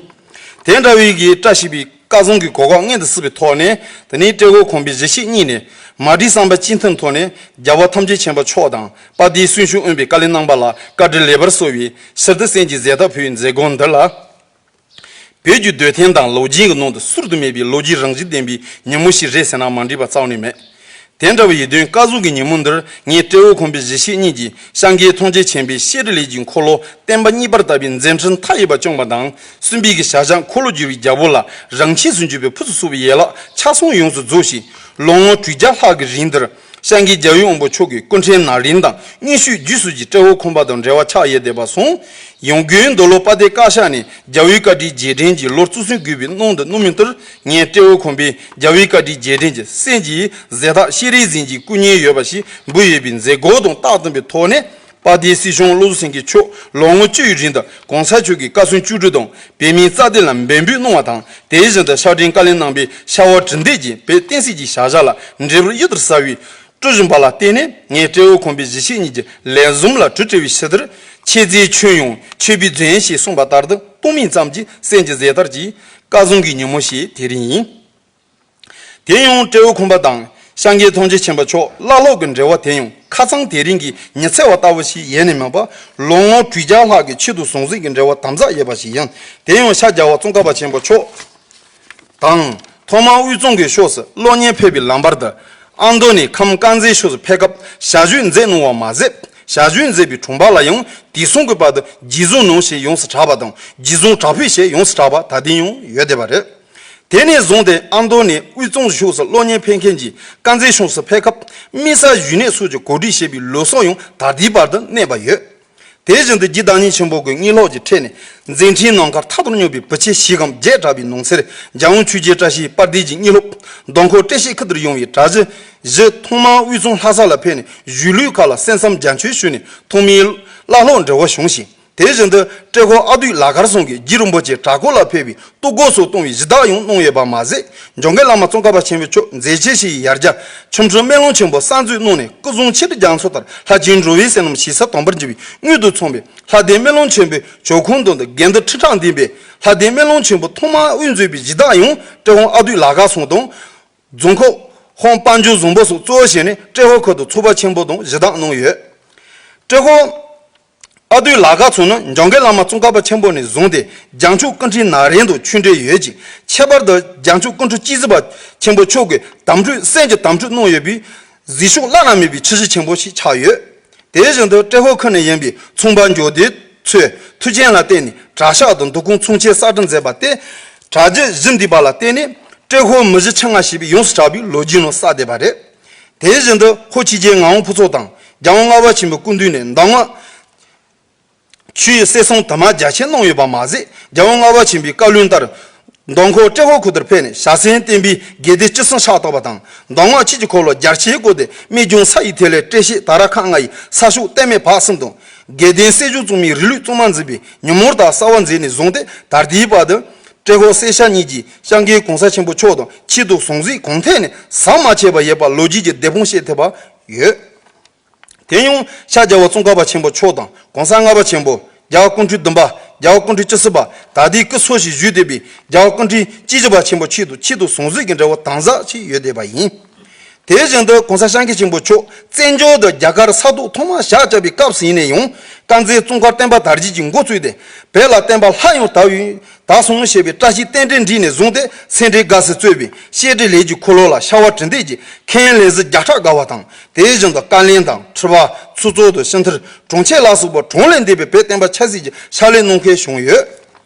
དེ་འདྲ་བའི་གི་བཀྲ་ཤིས་པའི་བཀའ་བཟང་གི་གོ་སྐབས་སྔོན་དུ་བསུ་བའི་ཐོག་ནས། དེ་ནས་ཏྲེ་ཧོར་ཁང་པའི་གཞིས་བྱེས་གཉིས་ནས་མ་བསྒྲིགས་བསམ་པ་གཅིག་མཐུན་ཐོག་ནས་རྒྱལ་བ་ཐམས་ཅད་མཁྱེན་པ་མཆོག་དང་དཔལ་ལྡན་སྲིད་སྐྱོང་དབུས་པའི་བཀའ་བློན་རྣམ་པ་ལ་བཀའ་དྲིན་ལེགས་པར་གསོལ་བའི་ཕྱིར་དུ་གསན་གྱི་གཟེངས་རྟགས་ཕུལ་བའི་མཛད་སྒོ་འདི་ལ། བོད་ཀྱི་སྡོད་ཐེངས་དང་ལོ་རྒྱུས་ཀྱི་ནང་དུ་ཟུར་དུ་མེད་པའི་ལོ་རྒྱུས་རང་བཞིན་ལྡན་པའི་ཉིན་མོ་ཞིག་རེད་ཟེར་ན་མ་འགྲིག་པ་རྩ་བ་ནས་མེད། དེ་འདྲ་བའི་ཡིད་རྟོན་བཀའ་བཟང་གི་ཉིན་མོ་འདིར་ངས་ཏྲེ་ཧོར་ཁང་པའི་གཞིས་བྱེས་གཉིས་ཀྱི་སྐྱབས་མགོན་ཐམས་ཅད་མཁྱེན་པའི་བཤད་སྒྲུབ་ལས་ཀྱི་འཁོར་ལོ་བསྟན་པ་གཉིས་པར་དར་བའི་མཛད་འཕྲིན་མཐའ་ཡས་པ་བསྐྱངས་པ་དང་། གསུམ་པའི་གི་ཞལ་བཞག་འཁོར་ལོས་སྒྱུར་བའི་རྒྱལ་པོ་ལ་རང་ཆས་སུ་གྱུར་པའི་ཕུན་སུམ་ཚོགས་པའི་ཡན་ལག་ཆ་ཚང་ཡོངས་སུ་རྫོགས་ཤིང་། ལོ་ངོ་དྲུག་བརྒྱ་ལྷག་གི་རིང་འདིར་སངས་རྒྱས་རྒྱལ་བའི་དབང་པོ་མཆོག་གི་སྐུ་ཕྲེང་ན་རིམ་དང་མངོན་ཤེས་རྒྱུད་གསུམ་གྱི་ཏྲེ་ཧོར་ཁང་པ་དང་འབྲེལ་བ་ཆགས་ཡོད་བསྡད་པ་སོང་། ཡང་སྒོས་མདོ་ལུང་དཔལ་ལྡན་བཀའ་ཤག་ནས་རྒྱལ་བའི་བཀའ་དྲིན་རྗེས་དྲན་གྱི་ལོ་བཅུ་གསུམ་དགོས་པའི་གནང་དུ་གནང་མི་ལྟར། ངས་ཏྲེ་ཧོར་ཁང་པའི་རྒྱལ་བའི་བཀའ་དྲིན་རྗེས་དྲན་གྱི་གསན་གྱི་གཟེངས་རྟགས་ཤེས་རིག་འཛིན་གྱི་སྐུ་བརྙན་ཡོད་པ་ཞིག་འབུལ་ཡོད་པའི་མཛད་སྒོ་དང་སྟབས་བསྟུན་པའི་ཐོག་ནས། དཔལ་ལྡན་སྲིད་སྐྱོང་བློ་བཟང་སེང་གེ་མཆོག་ལོ་ངོ་བཅུ་ཡི་རིང་དུ་གོང་ས་མཆོག་གི་བཀའ་སྲུང་བཅུ་དྲུག་དང་བོད་མིའི་རྩ་དོན་ལ་འབད་འབུངས་གནང་བ་དང་། དེ་བཞིན་དུ་ཕྱག་ཕྲེང་བཀའ་བློན་རྣམ་པའི་ཕྱག་དབང་གྲུ་འདེགས་ཀྱིས་བོད་བསྟན་སྲིད་ཀྱི་བྱ་གཞག་ལ་འབྲས་བུ་གཡུར་དུ་ཟ་བའི་བཀྲ་ཤིས་པ་ལ་བརྟེན་ནས། ངས་ཏྲེ་ཧོར་ཁང་པའི་གཞིས་བྱེས་གཉིས་ཀྱི་ལས་བཟང་ལ་གྲུ་བྲལ་བའི་ཕྱིར་དུ། མཆོད་རྫས་མཆོད་ཡོང་མཆོད་པའི་རྫུན་ཞེས་གསུངས་པ་ལྟར་དུ་གཏོང་མིན་ཙམ་གྱིས་གསན་གྱི་གཟེངས་རྟགས་ཀྱི་བཀའ་བཟང་གི་ཉིན་མོ་ཞིག་དེ་རིང་ཡིན། དེ་ཡང་ཏྲེ་ཧོར་ཁང་པ་དང་སངས་རྒྱས་ཐམས་ཅད་མཁྱེན་པ་མཆོག་བླ་སློབ་ཀྱི་འབྲེལ་བ་དེ་ཡང་ཁ་སང་དེ་རིང་གི་ཉི་ཚེ་བ་ལྟ་བུ་ཞིག་ཡིན་ནི་མིན་པར། ལོ་ངོ་དྲུག་བརྒྱ་ལྷག་གི་ཆེད་དུ་ཟང་ཟིང་གི་འབྲེལ་བ་དམ་ཟབ་ཡོད་པ་ཞིག་ཡིན། དེ་ཡང་ཤར་རྒྱལ་བ་ཙོང་ཁ་པ་ཆེན་པོ་མཆོག་དང་། ཐོག་མར་དབུས་གཙང་གི་ཕྱོགས་སུ་སློབ་གཉེར་ཕེབས་པའི་ལམ་བར་དུ། ཨ་མདོ་ནས་ཁམས་དཀར་མཛེས་ཕྱོགས་སུ་ཕེབས་སྐབས་ཞལ་བཞུགས་མཛད་གནང་བ་མ་ཟད། ཞལ་བཞུགས་མཛད་པའི་དྲུང་པ་ལ་ཡང་དུས་གསུམ་གྱི་བར་དུ་རྗེས་བཟུང་གནང་ཞེས་ཡོངས་སུ་གྲགས་པ་དང་། རྗེས་བཟུང་དྲག་ཕུལ་ཞེས་ཡོངས་སུ་གྲགས་པ་ད་ལྟ་ཡང་ཡོད་བསྡད་པ་རེད། དེ་ནས་བཟུང་སྟེ་ཨ་མདོ་ནས་དབུས་གཙང་ཕྱོགས་སུ་སློབ་གཉེར་ཕེབས་མཁན་གྱིས་དཀར་མཛེས་ཕྱོགས་སུ་ཕེབས་སྐབས་དམིགས་བསལ་བཞུགས་གནས་སོགས་ཀྱི་གོ་སྒྲིག་བྱས་པའི་ལུགས་སྲོལ་ཡང་ད་ལྟའི་བར་དུ་གནས་པ་ཡོད། དེ་བཞིན་དུ་རྗེ་བདག་ཉིད་ཆེན་པོ་གི་དངོས་སློབ་ཀྱི་ཁྲིད་ནས་མཛད་འཕྲིན་ནམ་མཁར་མཐའ་དོར་སྙོམས་པའི་བུ་ཆེན་ཞིག་གམ་བརྒྱད་གྲགས་པའི་ནང་གསེས་འཇམ་དབྱངས་ཆོས་རྒྱལ་བཀྲ་ཤིས་དཔལ་ལྡན་གྱི་དངོས་སློབ་མདོ་ཁམས་ཁྲི་ཆེན་ཁུལ་དུ་ཡོང་བའི་གྲྭ་བཞི་བཞི་ཐོག་མར་དབུས་གཙང་ལྷ་ས་ལ་ཕེབས་ནས་གཞིས་ལུས་ཁག་ལ་གསན་བསམ་རྒྱ་ཆེར་ཞུས་ནས་ཐོག་མའི་བླ་སློབ་འབྲེལ་བ་བྱུང་ཞིང་། དེ་བཞིན་དུ་ཏྲེ་ཧོར་ཨ་བདུད་ལ་དཀར་ཚང་གི་རྗེ་རིན་པོ་ཆེ་བྲག་འགོ་ལ་ཕེབས་པའི་གཏོར་རྒོལ་སོགས་གཏོང་བའི་གཞི་བདག་ཡང་གནང་ཡོད་པ་མ་ཟད། འཇམ་མགོན་བླ་མ་ཙོང་ཁ་པ་ཆེན་པོ་མཆོག་མཛད་རྗེས་ཆེ་བའི་ཡར་རྒྱས་ཆོ་འཕྲུལ་སྨན་ལམ་ཆེན་པོ་གསར་འཛུགས་གནང་ནས་སྐུ་གཟུངས་ཆེ་ཁྲི་རྒྱ་མཚོ་ལྟར་ལྷ་ཆེན་འགྲོ་བའི་བསོད་ནམས་ཞེ་ས་དམ་པར་འཇུག་པའི་དངོས་དུ་མཚོན་པའི་ལྷ་ལྡན་སྨན་ལམ་ཆེན་པོའི་ཇོ་ཁང་དུ་དགེ་འདུན་ཁྲི་ཕྲག་འདུས་པའི་ལྷ་ལྡན་སྨན་ལམ་ཆེན་པོ་ཐོག་མར་དབུ་མཛད་པའི་གཞི་བདག་ཡང་ཏྲེ་ཧོར་ཨ་བདུད་ལ་དཀར་ཚང་དང་། རྫོང་ཁག་ཧོང་དཔལ་འབྱོར་བཟང་པོ་སོགས་གཙོ་བོ་བྱས་ནས་ཏྲེ་ཧོར་ཁུལ་དུ་ཚོགས་པ་ཆེན་པོ་དང་གཞི་བདག་གནང་ཡོད། ཏྲེ་ཧོར་ཨ་བདུད་ལ་དཀར་ཚང་ནི་འཇམ་མགོན་བླ་མ་ཙོང་ཁ་པ་ཆེན་པོ་ནས་བཟུང་སྟེ་བྱང་ཕྱོགས་ཀུན་ཁྲིའི་ནགས་རིན་དང་ཆོས་འབྲེལ་ཡོད་ཅིང་། ཁྱད་པར་དུ་བྱང་ཕྱོགས་ཀུན་ཁྲི་སྤྱི་ཟིལ་པ་ཆེན་པོ་མཆོག་གིས་དམ་ཆོས་གསན་གྱི་དམ་ཆོས་གནང་ཡོད་པས་ཟིལ་ཤུགས་བླ་ན་མེད་པའི་ཆུ་བཞི་ཆེན་པོ་ཞིག་ཆགས་ཡོད། དེ་བཞིན་དུ་ཏྲེ་ཧོར་ཁུལ་ནས་ཡིན་པའི་ཚོང་པ་འབྱོར་ལྡན་ཚོས་མཐུན་རྐྱེན་ལ་བརྟེན་ནས་གྲྭ་ཤག་ཏུ་འདུ་ཁང་ཚོང་ཆེན་གསར་སྒྲིག་མཛད་པ་སྟེ། གྲྭ་རྒྱུད་བཞི་འདུས་པ་ལ་བརྟེན་ནས་ཏྲེ་ཧོར་མི་གཞི་ཆེ་ལྔ་ཞེས་པའི་ཡོངས་སུ་གྲགས་པའི་ལོ་རྒྱུས་ནང་གསལ་བསྡད་པ་རེད། དེ་བཞིན་དུ་ཧོར་ཆོས་རྒྱལ་ངག་དབང་ཕུན་ཚོགས་དང་རྒྱལ་དབང་ལྔ་པ་ཆེན་པོའི་སྐུ་མདུན་ནས་གདམས་ངག་ཆོས་གསེར་སྲང་དུ་མ་རྒྱ་ཆེར་གནང་ཡོད་པ་མ་ཟད། རྒྱལ་དབང་ལྔ་པ་ཆེན་པོའི་བཀའ་བློན་ལྟར་མདོ་ཁམས་ཏྲེ་ཧོར་ཁུལ་དུ་ཕེབས་ནས་བྱ་སེམས་བསྟན་པའི་དགེ་སྡེ་སྤྱི་གསུམ་ཕྱག་བཏབ་པ་དང་། གདམས་ངག་ཆོས་ཀྱི་འཁོར་ལོ་རྒྱ་ཆེར་བསྐོར་ཏེ་སྨད་ལྗོངས་ས་ཡི་ཐེ་ལེ་ཏྲེ་ཤེ་ད་ར་ཁག་ལྔ་ཡི་ས་ཕྱོགས་གཏེར་མའི་བར་གསུམ་དང་། དགེ་ལྡན་གསེར་ཞུ་བཙུན་མའི་རིང་ལུགས་གཙང་མ་འཛིན་པའི་ཉིན་མོར་དང་གསར་བ་མཛད་ནས་བཟུང་སྟེ་ད་ལྟའི་བར་དུ་ཏྲེ་ཧོར་གསེར་ཞྭ་གཉིས་ཀྱིས་སྐྱབས་མགོན་གོང་ས་ཆེན་པོ་མཆོག་དང་ཆེད་དུ་ཟུང་འཇུག་གང་ཐད་ནས་ཟམ་མ་ཆད་པར་ཡོད་པ་ལོ་རྒྱུས་ཀྱི་བདེན་དཔང་བཤད་ཐུབ་པ་ཡོད། དེ་ཡང་ཤར་རྒྱལ་བ་ཙོང་ཁ་པ་ཆེན་པོ་མཆོག་དང་གོང་ས་ལྔ་པ་ཆེན་པོ། རྒྱལ་བ་སྐུ་ཕྲེང་བདུན་པ། རྒྱལ་བ་སྐུ་ཕྲེང་བཅུ་གསུམ་པ། ད་ལྟའི་སྐུ་འཚོ་ཞིང་བཞུགས་བསྡད་པའི་རྒྱལ་བ་སྐུ་ཕྲེང་བཅུ་བཞི་པ་ཆེན་པོ་ཆེད་དུ་ཆེད་དུ་ཟུང་འཇུག་གི་འབྲེལ་བ་དམ་ཟབ་ཅིག་ཡོད་བསྡད་པ་ཡིན། དེ་བཞིན་དུ་གོང་ས་སྐྱབས་མགོན་ཆེན་པོ་མཆོག་བཙན་བྱོལ་དུ་རྒྱ་གར་ས་ཐོག་ཐོག་མར་ཞག་བཅག་པའི་སྐབས་སུ་ཡིན་ན་ཡང་དཀར་མཛེས་ཙོང་ཁ་བསྟན་པ་དར་རྒྱས་ཀྱི་འགོ་བཙུགས་ཏེ་བོད་ལ་བསྟན་པ་སླར་ཡང་དར་བའི་དར་སོང་ཞེས་པའི་བཀྲ་ཤིས་རྟེན་འབྲེལ་འགྲིག་ནས་བཟུང་སྟེ་སེ་འབྲས་དགའ་སེ་གཙོས་པའི་བཤད་གྲྭའི་ལས་ཀྱི་འཁོར་ལོ་ལ་ཤ་བ་གྲི་མདེག་གི་མཁན་ལས་གཟུགས་བརྒྱ་ཕྲག་དགའ་བ་དང་དེ་བཞིན་དུ་བཀའ་བློན་དང་ཁྲི་པ་ཚོགས་གཙོ་དང་ཕྱི་དར་དྲུང་ཆེ་ལ་སོགས་པ་གྲངས་ལས་འདས་པའི་བོད་བསྟན་པ་ཆབ་སྲིད་ཀྱི་ཕྱག་ལས་གནང་མཁན་བྱུང་ཡོད།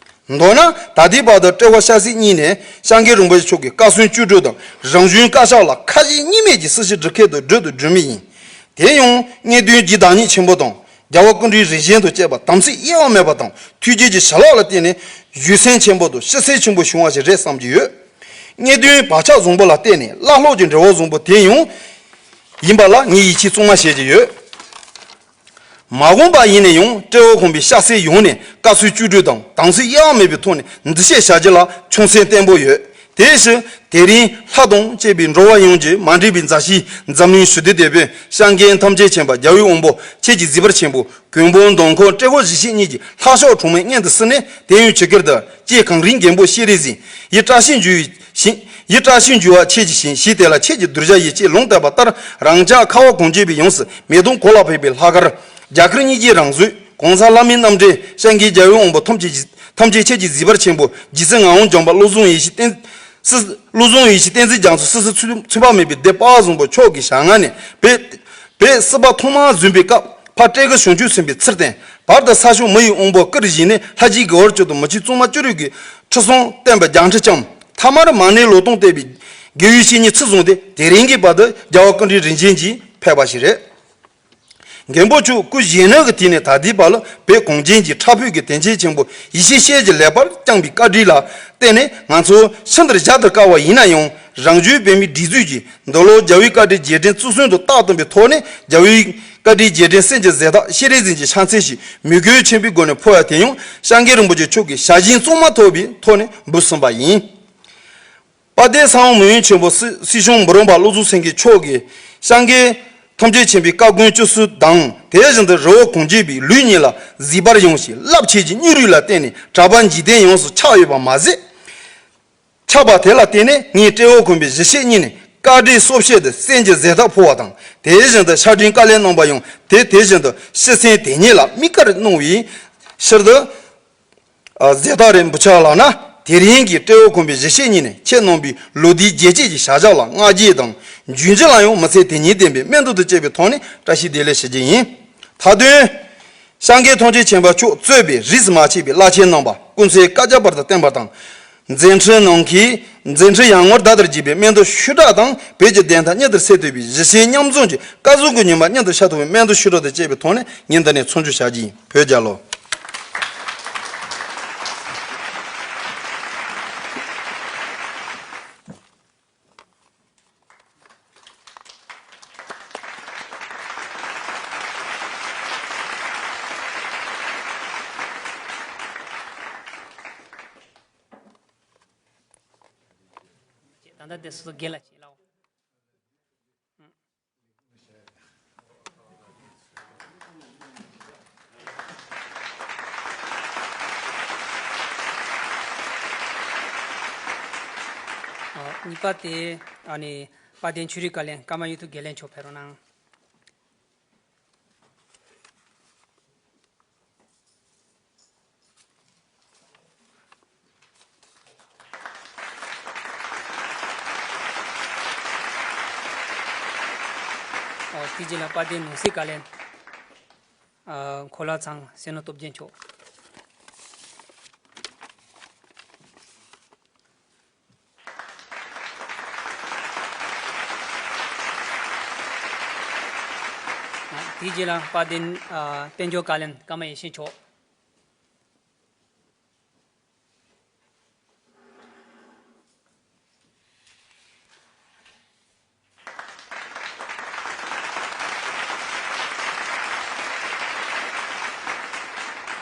མདོར་ན་ད་ལྟའི་བར་དུ་ཏྲེ་ཧོར་ཤར་གསེང་གཉིས་ནས་སྐྱབས་མགོན་རིན་པོ་ཆེ་མཆོག་གི་བཀའ་སྲུང་བཅུ་དྲུག་དང་རང་བྱུང་བཀའ་ཤག་ལ་ཁ་ཞེ་གཉིས་མེད་ཀྱི་སྲི་ཞུ་སྒྲུབ་མཁན་དང་སྒྲུབ་དང་སྒྲུབ་མུས་ཡིན། དེ་ཡང་རྙེད་དོན་རྗེ་བདག་ཉིད་ཆེན་པོ་དང་རྒྱལ་བ་སྐུ་ཕྲེང་རིམ་བྱོན་དང་བཅས་པ་དམ་ཚིག་གཡེལ་བ་མེད་པ་དང་ཐུགས་རྗེ་གི་བྱིན་རླབས་ལ་བརྟེན་ནས་བཞུགས་སེམས་ཆེན་པོ་དང་ཤེས་ཚད་ཆེན་པོ་བྱུང་བ་ཞིག་རེད་བསམ་གྱི་ཡོད། རྙེད་དོན་བག་ཆགས་བཟང་པོ་ལ་བརྟེན་ནས་བླ་སློབ་ཀྱི་འབྲེལ་བ་བཟང་པོ་དེ་ཡང་ཡིན་པ་ལ་ངས་ཡིད་ཆེས་གཙང་མ་བྱེད་ཀྱི་ཡོད། མ་འོངས་པ་ཡིན་ན་ཡང་ཏྲེ་ཧོར་ཁོངས་པའི་ཤར་གསེང་ཡོངས་ནས་བཀའ་སྲུང་བཅུ་དྲུག་དང་དམ་ཚིག་གཡེལ་བ་མེད་པའི་ཐོག་ནས་འདུ་ཤེས་བྱ་རྒྱུ་ལ་ཆང་སེམས་བརྟན་པོ་ཡོད། དེ་བཞིན་དེ་རིང་ལྷ་དང་བཅས་པའི་འགྲོ་བ་ཡོངས་ཀྱི་མ་འདྲེས་པའི་མཛའ་བཤེས་འཛམ་གླིང་ཞི་བདེའི་དེད་དཔོན་སྐྱབས་མགོན་ཐམས་ཅད་མཁྱེན་པ་རྒྱལ་བའི་དབང་པོ་ཁྱེད་ཀྱི་གཟིགས་པར་ཆེན་པོ་མགོན་པོ་མདོ་ཁམས་ཏྲེ་ཧོར་གཞིས་བྱེས་གཉིས་ཀྱི་ལྷ་ཕྱོགས་གྲོང་མི་སྙན་དུ་བསུས་ནས་དེ་ཡང་ཇི་སྐད་དུ། ཀྱེ་གངས་རིའི་རྒན་པོ་ཤེས་རིག་འཛིན། ཡིད་བཀྲ་ཤིས་འགྱུར་བའི་ཞིང་། ཡིད་བཀྲ་ཤིས་འགྱུར་བ་ཁྱེད་ཀྱི་ཞིང་ཞིང་དེ་ལ་ཁྱེད་ཀྱི་གདུལ་བྱ་ཡིད་ཆེས་ལོང་བསྡད་པ་ལྟར་རང་ཅག་ཁ་བ་གངས་ཅན་པའི་ཡུལ་སུ་མེ་དང་གོ་ལ་ཕོག་པའི་ལྷག་དཀར། རྒྱ་གར་གཉིས་ཀྱི་རང་བཟོས་གོང་ས་ལྷ་མིའི་རྣམ་འདྲེན་སྐྱབས་མགོན་རྒྱལ་བའི་དབང་པོ་ཐམས་ཅད་ཀྱི་ཐམས་ཅད་ཁྱེད་ཀྱི་གཟིགས་པར་ཆེན་པོ་རྗེ་བཙུན་ངག་དབང་ལྗོན་པ་བློ་བཟང་ཡེ་ཤེས་བསྟན། སྲིད། བློ་བཟང་ཡེ་ཤེས་བསྟན་འཛིན་རྒྱ་མཚོ་སྲིད་ཞིའི་མཚུན་པ་མེད་པའི་སྡེ་དཔའ་བཟང་པོ་མཆོག་གི་ཞལ་སྔ་ནས་བོད། བོད་སྲིད་པ་ཐོག་མར་འཛིན་པའི་སྐབས་ཕར་སྤྲེལ་གྱི་བྱང་ཆུབ་སེམས་དཔའི་ཚུལ་བསྟན། བར་དུ་ས་སྐྱོང་མི་ཡི་དབང་པོ་སྐུར་བཞེངས་ནས་ལྷ་རྗེ་དགེ་བར་གྱུར་དང་མི་ཆོས་གཙང་མ་བཅུ་དྲུག་གི་ཁྲི་སྲོང་བསྟན་པའི་རྒྱང་ཁྲི་བརྐྱངས། ཐ་མར་མ་ཎི་ལོ་སྟོང་བཏེགས་པའི་དགེ་བའི་བཤེས་གཉེན་ཚུར་བཟུང་སྟེ་དེ་རིང་གི་བར་དུ་རྒྱལ་བ་སྐུ་ཕྲེང་རིམ་བྱོན་གྱིས་ཕེབས་པ་ཞིག་རེད། མགོན་པོ་མཆོག་སྐུ་བཞེངས་ནས་ཀྱི་དུས་ནས་ད་ལྟའི་བར་ལ་བོད་གངས་ཅན་གྱི་ཁྲ་ཕུད་ཀྱི་དོན་ཆེན་ཆེན་པོ་ཡེ་ཤེས་ཤེལ་གྱི་ལེགས་པར་བརྐྱངས་པའི་བཀའ་དྲིན་ལ་བརྟེན་ནས་ང་ཚོ་ཤིན་ཏུ་བཞག་ཏུ་དཀའ་བ་ཡིན་ན་ཡང་རང་རྒྱུད་པད་མའི་སྒྲིག་འཛུགས་ཀྱིས་འདི་ལོ་རྒྱལ་བའི་བཀའ་དྲིན་རྗེས་དྲན་བརྩི་སྲུང་དང་རྟག་བསྟུན་པའི་ཐོག་ནས་རྒྱལ་བའི་བཀའ་དྲིན་རྗེས་དྲན་གསན་གྱི་གཟེངས་རྟགས་ཤེས་རིག་འཛིན་གྱི་ཕྱག་འཚལ་ཞིག་མོས་གུས་ཆེན་པོའི་སྒོ་ནས་ཕུལ་བ་དེ་ཡང་སྐྱབས་མགོན་རིན་པོ་ཆེ་མཆོག་གི་ཞལ་བཞེས་གཙང་མ་ཐོབ་པའི་ཐོག་ནས་འབུལ་ཟིན་པ་ཡིན། དཔལ་ལྡན་ས་དབང་མི་དབང་ཆེན་པོ་སྲིད་སྲིད་སྐྱོང་འབུམ་རམས་པ་བློ་བཟང་སེང་གེ་མཆོག་གིས་སྐྱབས་མགོན་ཐམས་ཅད་མཁྱེན་པའི་བཀའ་དགོངས་བཅུ་གསུམ་དང་དེ་བཞིན་དུ་རི་བོ་གངས་ཅན་པའི་ལུས་གཉིས་ལ་གཟིགས་པར་ཡོང་ཞིང་རླབས་ཆེན་གྱི་སྙིང་རུས་ལ་བརྟེན་ནས་གྲགས་པ་འཇིག་རྟེན་ཡོངས་སུ་ཁྱབ་ཡོད་པ་མ་ཟད། ཁྱབ་པ་དེ་ལ་བརྟེན་ནས་ངས་ཏྲེ་ཧོར་ཁོངས་པའི་གཞིས་བྱེས་གཉིས་ནས་བཀའ་དྲིན་གསོལ་བྱེད་དུ་གསན་གྱི་གཟེངས་རྟགས་ཕུལ་བ་དང་དེ་བཞིན་དུ་ཕྱག་འཕྲིན་བཀའ་ལན་གནང་པ་ཡང་དེ་དེ་བཞིན་དུ་ཤི་གསོན་དེ་ཉིད་ལ་དམིགས་བཀར་གནང་བའི་ཕྱིར་དུ། གཟེངས་རྟགས་རེད་འབུལ་ཆོག་ལགས་ན། དེ་རིང་གི་ཏྲེ་ཧོར་ཁོངས་པའི་གཞིས་བྱེས་གཉིས་ནས་ཁྱེད་རྣམ་པའི་ལོ་ཟླའི་རྒྱལ་གཅེས་ཀྱི་བྱ་གཞག་ལ་བསྔགས་བརྗོད་དང་རྒྱུན་འཁྱོངས་ལ་ཡང་མི་ཚེ་དོན་གཉེར་ལྡན་པའི་སྨོན་འདུན་དུ་བཅས་པའི་ཐོག་ནས་བཀྲ་ཤིས་བདེ་ལེགས་ཞུ་རྒྱུ་ཡིན། མཐའ་དོན། སྐྱབས་མགོན་ཐམས་ཅད་མཁྱེན་པ་མཆོག་གཙོས་པའི་རིས་སུ་མ་ཆད་པའི་བླ་ཆེན་རྣམ་པ་སྐུ་ཚེ་བསྐལ་བརྒྱའི་བར་དུ་བརྟན་པ་དང་། མཛད་འཕྲིན་ནང་གི་མཛད་འཕྲིན་ཡར་ངོར་ད་ལྟར་བགྱིས་པའི་སྨན་དུ་ཤུ་དྲག་དང་བོད་ཀྱི་བདེན་མཐའ་གཉིད་ལྟར་གསལ་བཏོད་པའི་གཞི་ཤེས་མཉམ་འཛོམས་ཀྱི་བཀའ་ཟུར་གྱི་ཉི་མ་གཉིད་ལྟར་ཤར་ཐུབ་པའི་སྨན་དུ་ཤུ་དྲག་དང་བཅས་པའི་ཐོག་ནས་ཉིན་འདི་ནས་མཚམས་འཇོག་བྱ་རྒྱུ་ཡིན། བོད་རྒྱལ་ལོ། ད་ལྟ་དེ་སོ་སོ་སྒེར་ལ་བྱེད་ལའོ། ཨ། གཉིས་པ་དེ་ཨ་ནི་དཔལ་ལྡན་ཆོས་རིག་བཀའ་བློན་ཀརྨ་གཡུ་ཐོག་དགེ་ལེགས་མཆོག་ཕེབས་རོགས་གནང་། ཨོ། དེ་རྗེས་ལ་དཔལ་ལྡན་ནོར་སྲིད་བཀའ་བློན། ཨ། གོ་ལ་ཚང་སེར་སྣ་སྟོབས་རྒྱལ་མཆོག། དེའི་རྗེས་ལ་དཔལ་ལྡན་ཨ་དཔལ་འབྱོར་བཀའ་བློན་ཀརྨ་ཡེ་ཤེས་མཆོག།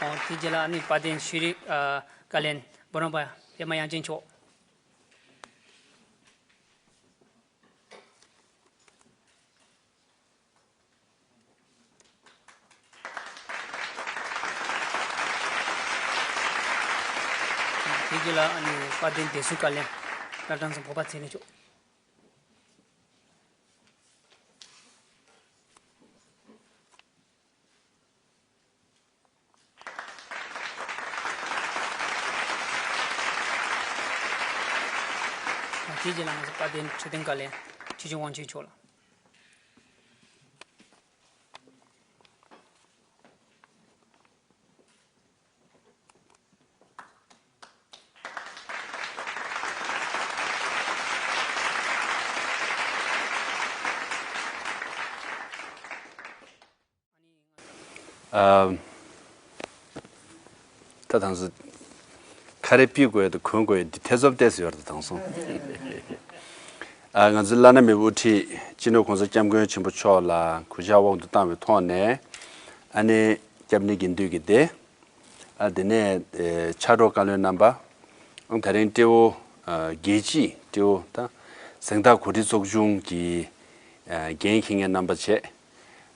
ཨོ། དེའི་རྗེས་ལ་ཨ་ནི་དཔལ་ལྡན་ཤེས་རིག་ཨ་བཀའ་བློན་འབུམ་རམས་པ་པད་མ་དབྱངས་ཅན་མཆོག། དེ་རྗེས་ལ་ཨ་ནི་དཔལ་ལྡན་བདེ་སྲུང་བཀའ་བློན་བླ་བྲང་ཚང་བོད་པ་ཚེ་རིང་མཆོག། དེའི་རྗེས་ལ་ང་ཚོ་དཔལ་ལྡན་ཆོས་ལྡན་བཀའ་བློན་ཆོས་སྐྱོང་དབང་ཆེན་མཆོག་ལ། ཨ། ད་དང་སུ་ཁ་རེ་ཕི་དགོས་དུ་གོན་དགོས་འདི་ཐེ་ཚོམ་བལྟས་སུ་ཡོད་དུ་དང་སོང་། ཨ། ང་ཚོའི་བླ་ན་མེད་པའི་དབུ་ཁྲིད་སྤྱི་ནོར་༸གོང་ས་༸སྐྱབས་མགོན་ཆེན་པོ་མཆོག་ལ་གུས་ཕྱག་དབང་དུ་བཏང་བའི་ཐོག་ནས་ཨ་ནི་སྐྱབས་གནས་དགེ་འདུན་གྱི་སྡེ། ཨ། དེ་ནས་ཨེ་ཕྱག་རོགས་བཀའ་བློན་རྣམ་པ། ཨང་། དེ་རིང་སྤྲེའུ་ཨ་རྒྱལ་སྤྱིའི་སྤྲེའུ་དང་གཟེངས་རྟགས་གོ་སྒྲིག་ཚོགས་ཆུང་གི་ཨ་འགན་འཁྱེར་མཁན་རྣམ་པ་བཅས་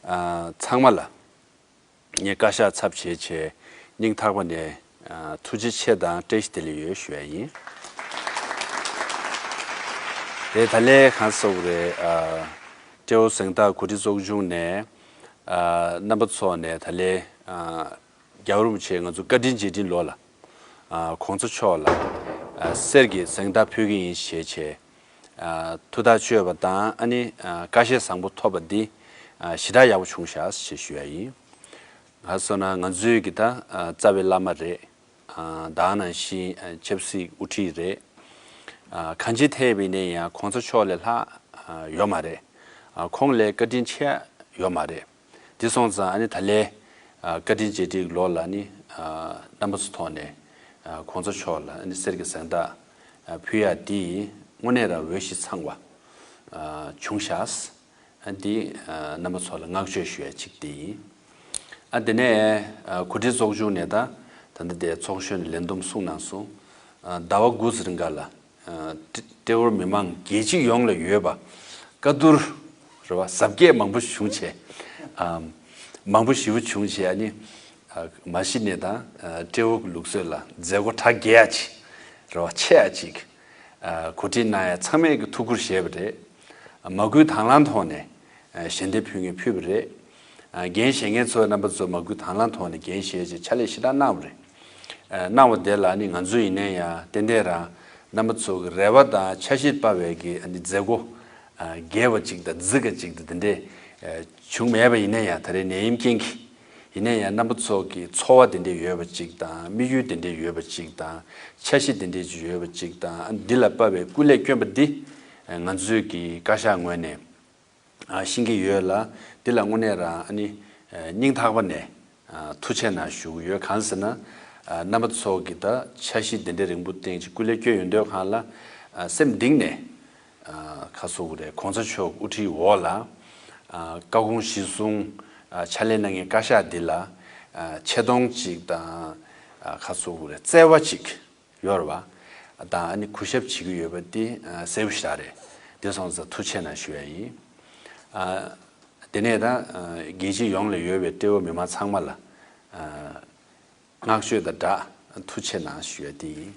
ཨ་ཚང་མ་ལ་ངས་བཀའ་ཤག་ཚབ་བྱས་བྱས་སྙིང་ཐག་པ་ནས་ཨ་ཐུགས་རྗེ་ཆེ་དང་བཀྲ་ཤིས་བདེ་ལེགས་ཡོད་ཞུ་ཡ་ཡིན། དེ་ད་ལན་གང་ཟེར་དགོས་རེད། ཨ་སྤྲེའུ་གཟེངས་རྟགས་གོ་སྒྲིག་ཚོགས་ཆུང་ནས་ཨ་རྣམ་པ་ཚོ་ནས་ད་ལན་ཨ་རྒྱལ་བ་རིན་པོ་ཆེ་ང་ཚོ་བཀའ་དྲིན་རྗེས་དྲན་ལོ་ལ། ཨ་༸གོང་ས་མཆོག་ལ་ཨ་གསེར་གྱི་གཟེངས་རྟགས་ཕུལ་གྱི་ཡིན་ཞེས་བྱས། ཨ་ཐུགས་ཐག་གཅོད་པ་དང་ཨ་ནི་ཨ་བཀའ་བཞེས་བཟང་པོ་ཐོབ་པ་འདི་ཨ་ཞེ་དྲག་ཡག་པོ་བྱུང་ཤག་ཞེས་ཞུ་ཡ་ཡིན། ང་སོང་ན་ང་ཚོའི་གི་ད་ཨ་རྩ་བའི་བླ་མ་རེད། ཨ་ད་ག་ནང་བཞིན་ཨ་ཆབ་སྲིད་དབུ་ཁྲིད་རེད། ཨ་གང་ཅི་ཐད་པའི་ནས་ཡང་༸གོང་ས་མཆོག་ལས་ལྷག་ཨ་ཡོད་མ་རེད། ཨ་ཁོང་ལས་བཀའ་དྲིན་ཆེ་ཡོད་མ་རེད། དེ་སོང་ཙང་ཨ་ནི་ད་ལན་ཨ་བཀའ་དྲིན་རྗེས་དྲན་ལོ་ལ་ནི་ཨ་རྣམ་པ་ཚོ་ཐོག་ནས་ཨ་༸གོང་ས་མཆོག་ལ་ཨ་ནི་གསེར་གྱི་གཟེངས་རྟགས་ཨ་ཕུལ་ཡ་དེ་དངོས་གནས་རང་འོས་ཤིང་འཚམས་པ་ཨ་བྱུང་ཤག་ཨ་འདི་ཨ་རྣམ་པ་ཚོ་ལ་བསྔགས་བརྗོད་ཞུ་ཡ་གཅིག་དེ་ཡིན། ཨ་དེ་ནས་ཨ་གོ་སྒྲིག་ཚོགས་ཆུང་ནས་ད་ད་ལྟ་དེ་ཚོགས་གཞོན་ལས་བསྡོམས་གསུངས་གནང་སོང་། ཨ་ཟླ་བ་དགུ་ཙམ་རིང་ག་ལ་ཨ་ཏྲེ་ཏྲེ་ཧོར་མི་མང་རྒྱལ་སྤྱི་ཡོངས་ལ་ཡོད་པ་བཀའ་བསྡུར་རེད་བ་གཟབ་རྒྱས་མང་པོ་བྱུང་བྱས། ཨ་མང་པོ་ཞེ་པོ་བྱུང་བྱས་ཨ་ནི་ཨ་མ་གཞི་ནས་ད་ཨ་ཏྲེ་ཧོར་གྱི་ལུགས་སྲོལ་ལ་མཛད་སྒོ་གྲ་རྒྱས་ཡ་ཅིག་རེད་བ་ཆེ་ཡ་ཅིག་ཨ་གོ་སྒྲིག་གནང་ཡ་ཚང་མས་ཀྱི་ཐུགས་ཁུར་བཞེས་པ་རེད། མ་བསྐུལ་དང་བླངས་ཐོག་ནས་ཨ་ཞལ་འདེབས་ཕུལ་མཁན་ཕུལ་བ་རེད། ཨ་འགན་བཞེས་མཁན་ཚོ་རྣམ་པ་ཚོ་མ་བསྐུལ་དང་བླངས་ཐོག་ནས་འགན་བཞེས་བྱས་ཕྱག་ལས་ཞེ་དྲག་གནང་བ་རེད། ཨ་གནང་བ་དེ་ལ་ནི་ང་ཚོ་ཡིན་ན་ཡང་ཏན་ཏན་རང་རྣམ་པ་ཚོ་གི་རེ་བ་དང་འཆར་གཞི་དཔག་པའི་གི་ཨ་ནི་མཛད་སྒོ་ཨ་རྒྱས་པ་ཅིག་དང་རྫིག་པ་ཅིག་དང་དེ་འདྲས་ཨ་བྱུང་མེད་པ་ཡིན་ན་ཡང་ད་རེས་ནད་ཡམས་རྐྱེན་གྱིས་ ཡིན་ན་ཡང་རྣམ་པ་ཚོ་གི་ཚོར་བ་དེ་འདྲས་ཡོད་པ་ཅིག་དང་དམིགས་ཡུལ་དེ་འདྲས་ཡོད་པ་ཅིག་དང་འཆར་གཞི་དེ་འདྲས་ཅིག་ཡོད་པ་ཅིག་དང་འདི་ལ་དཔག་པའི་སྐུ་ལས་བསྐྱོན་པ་འདི་ང་ཚོའི་གི་བཀའ་ཤག་ངོས་ནས་ཤེས་ཀྱི་ཡོད་ལ། འདི་ལ་དངོས་གནས་རང་ཨ་ནི་སྙིང་ཐག་པ་ནས་ཐུགས་ཆེ་གནང་ཞུ་གི་ཡོད། གང་ཟེར་ན་རྣམ་པ་ཚོ་གི་ད་འཆར་གཞི་དེ་འདྲས་རིང་པོ་བསྟན་ཅིག་སྐུ་ལས་བསྐྱོན་ཡོང་དུས་སྒང་ལ་སེམས་གཏིང་ནས། ཁ་སོ་གི་རེད། གོང་ས་མཆོག་དབུ་ཁྲིད་འོག་ལ་བཀའ་དགོངས་གཞི་བཟུང་ཕྱག་ལས་གནང་མཁན་བཀའ་ཤག་འདི་ལ་ཆེ་མཐོང་གཅིག་དང་ཁ་སོ་གི་རེད། བརྩེ་བ་གཅིག་ཡོད་རེད་བ། དང་ཨ་ནི་གུས་ཞབས་བྱེད་ཀྱི་ཡོད་པ་འདི་གསལ་པོ་ཞེ་དྲག་རེད། འདི་སོང་ཙང་ཐུགས་ཆེ་གནང་ཞུ་ཡ་ཡིན། དེ་ནས་ད་རྒྱལ་སྤྱི་ཡོངས་ལ་ཡོད་པའི་ཏྲེ་ཧོར་མི་མང་ཚང་མ་ལ། བསྔགས་བརྗོད་དང་སྦྲགས་ཐུགས་ཆེ་གནང་ཞུ་ཡ་དེ་ཡིན།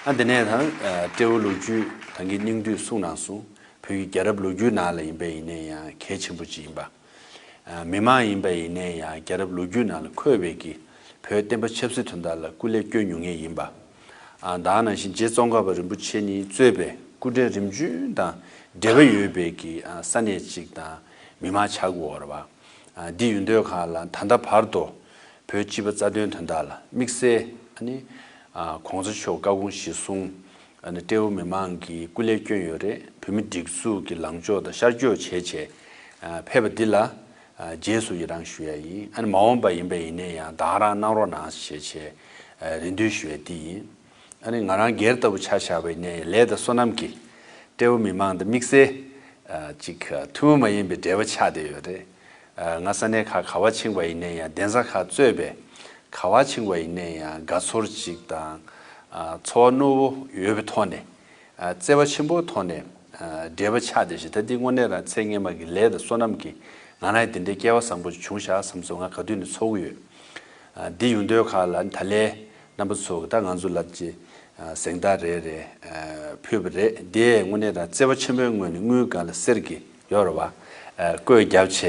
ཨ་དེ་ནས་ད་ཨ་ཏྲེ་ཧོར་ལོ་རྒྱུས་ད་གིན་སྙིང་བསྡུས་གསུངས་གནང་སོང་། བོད་ཀྱི་རྒྱལ་རབས་ལོ་རྒྱུས་ནང་ལ་ཡིན་པ་ཡིན་ནའི་ཡང་གལ་ཆེན་པོ་ཅིག་ཡིན་པ། ཨ་མི་མང་ཡིན་པ་ཡིན་ནའི་ཡང་རྒྱལ་རབས་ལོ་རྒྱུས་ནང་ལ་འཁོད་པའི་གི་བོད་བསྟན་པ་ཆབ་སྲིད་དོན་དག་ལ་སྐུ་ལས་བསྐྱོན་མྱོང་མཁན་ཡིན་པ། ཨ་ད་ག་ནང་བཞིན་རྗེ་ཙོང་ཁ་པ་རིན་པོ་ཆེ་ཉིད་གཙོས་པའི་སྐུ་ཕྲེང་རིམ་བྱོན་དང་འབྲེལ་བ་ཡོད་པའི་གི་ཨ་ས་གནས་ཅིག་དང་མི་མང་ཆགས་ཀྱི་ཡོད་རེད་བ། ཨ་འདི་ཡོད་དུས་སྒང་ལ་ད་ལྟ་བར་དུ་བོད་སྤྱི་པ་རྩ་དོན་དོན་དག་ལ་དམིགས་བསལ་ཨ་ནི་ཨ་གོང་ས་མཆོག་བཀའ་དགོངས་གཞིར་བཟུང་ཨ་ནི་ཏྲེ་ཧོར་མི་མང་གིས་སྐུ་ལས་བསྐྱོན་ཡོད་རེད། བོད་མི་སྒྲིག་འཛུགས་ཀྱི་ལངས་ཕྱོགས་དང་ཤར་ཕྱོགས་བྱས་བྱས་ཨ་ཕེབས་པ་འདི་ལ་ཨ་རྗེས་སུ་ཡི་རང་ཞུ་ཡ་ཡིན། ཨ་ནི་མ་འོངས་པ་ཡིན་པ་ཡིན་ནའི་ཡང་ད་ག་རང་གནང་རོགས་གནང་ཞེས་བྱས་ཨ་རེ་འདུན་ཞུ་ཡ་འདི་ཡིན། ཨ་ནི་ང་རང་སྒེར་ལྟ་བུ་ཆ་བཞག་པ་ཡིན་ནའི་ལས་དང་བསོད་ནམས་ཀྱིས་ཏྲེ་ཧོར་མི་མང་དང་དམིགས་བསལ་ཨ་ཅིག་ཐུན་མོང་མ་ཡིན་པའི་འབྲེལ་བ་ཆགས་བསྡད་ཡོད་རེད། ཨ་ང་ས་གནས་ཁག་ག་པར་ཕྱིན་པ་ཡིན་ནའི་ཡང་གདན་ས་ཁག་གཙོས་པའི་ག་པར་ཕྱིན་པ་ཡིན་ནའི་ཡང་དགའ་ཚོར་ཅིག་དང་ཨ་ཚོར་བ་རྣོ་བོ་ཡོད་པའི་ཐོག་ནས་ཨ་བརྩེ་བ་ཆེན་པོའི་ཐོག་ནས་ཨ་འབྲེལ་བ་ཆགས་བསྡད་ཤག་ད་འདི་དངོས་གནས་རང་ཚེ་སྔོན་མ་གི་ལས་དང་བསོད་ནམས་ཀྱིས་ང་རང་འདི་འདྲའི་སྐལ་བ་བཟང་པོ་ཅིག་བྱུང་ཤག་བསམ་སོང་། ང་ག་དུས་ནས་ཚོར་གྱི་ཡོད། ཨ་འདི་ཡོང་དུས་སྒང་ལ་ད་ལན་རྣམ་པ་ཚོ་གི་ད་ང་ཚོ་ལ་ཅིག་ཨ་གཟེངས་རྟགས་རེ་རེ་ཨ་ཕུལ་བ་རེད། དེ་དངོས་གནས་རང་བརྩེ་བ་ཆེན་པོའི་ངོས་ནས་དངུལ་སྒང་ལ་གསེར་གྱི་ཡོད་རེད་བ། ཨ་བཀོད་རྒྱབ་བྱས་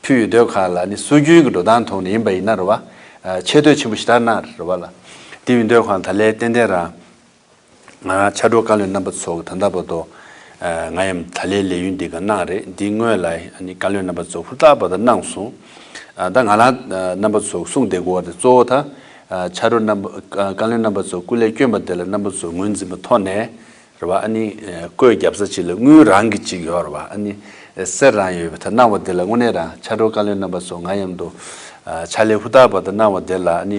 ཕུལ་ཡོང་དུས་སྒང་ལ་ནི་སྲོལ་རྒྱུན་གྱི་འགྲོ་སྟངས་ཐོག་ནས་ཡིན་པ་ཡིན་ན་རེད་བ། ཨ་ཆེ་བསྟོད་ཆེན་པོ་ཞེ་དྲག་གནང་རེད་བ་ལ། དེ་ཡོང་དུས་སྒང་ད་ལན་ཏན་ཏན་རང་ང་རང་ཕྱག་རོགས་བཀའ་བློན་རྣམ་པ་ཚོ་གི་ད་ལྟ་བར་དུ་ཨ་ང་ཡང་ད་ལན་ལས་ཡུན་འདི་ག་གནང་རེད། འདི་སྔོན་ལ་ཨ་ནི་བཀའ་བློན་རྣམ་པ་ཚོ་ཧུར་ཐག་པ་དང་གནང་སོང་། ཨ་ད་ང་རང་རྣམ་པ་ཚོ་གསུངས་བསྡད་དགོས་པ་དེ་གཙོ་བོ་ད་ཨ་ཕྱག་རོགས་རྣམ་པ་བཀའ་བློན་རྣམ་པ་ཚོ་སྐུ་ལས་བསྐྱོན་པ་དེ་ལ་རྣམ་པ་ཚོ་ངོས་འཛིན་པའི་ཐོག་ནས་རེད་བ། ཨ་ནི་ཨ་བཀོད་རྒྱབ་ས་ཅིག་ལ་དངུལ་རང་གི་ཅིག་ཡོད་རེད་བ། ཨ་ནི་ཨ་གསེར་རང་ཡོད་པ་དེ་གནང་བ་དེ་ལ་དངོས་གནས་རང་ཕྱག་རོགས་བཀའ་བློན་རྣམ་པ་ཚོ་ང་མཉམ་དུ་ཨ་ཕྱག་ལས་ཧུར་ཐག་པ་དང་གནང་བ་དེ་ལ་ཨ་ནི་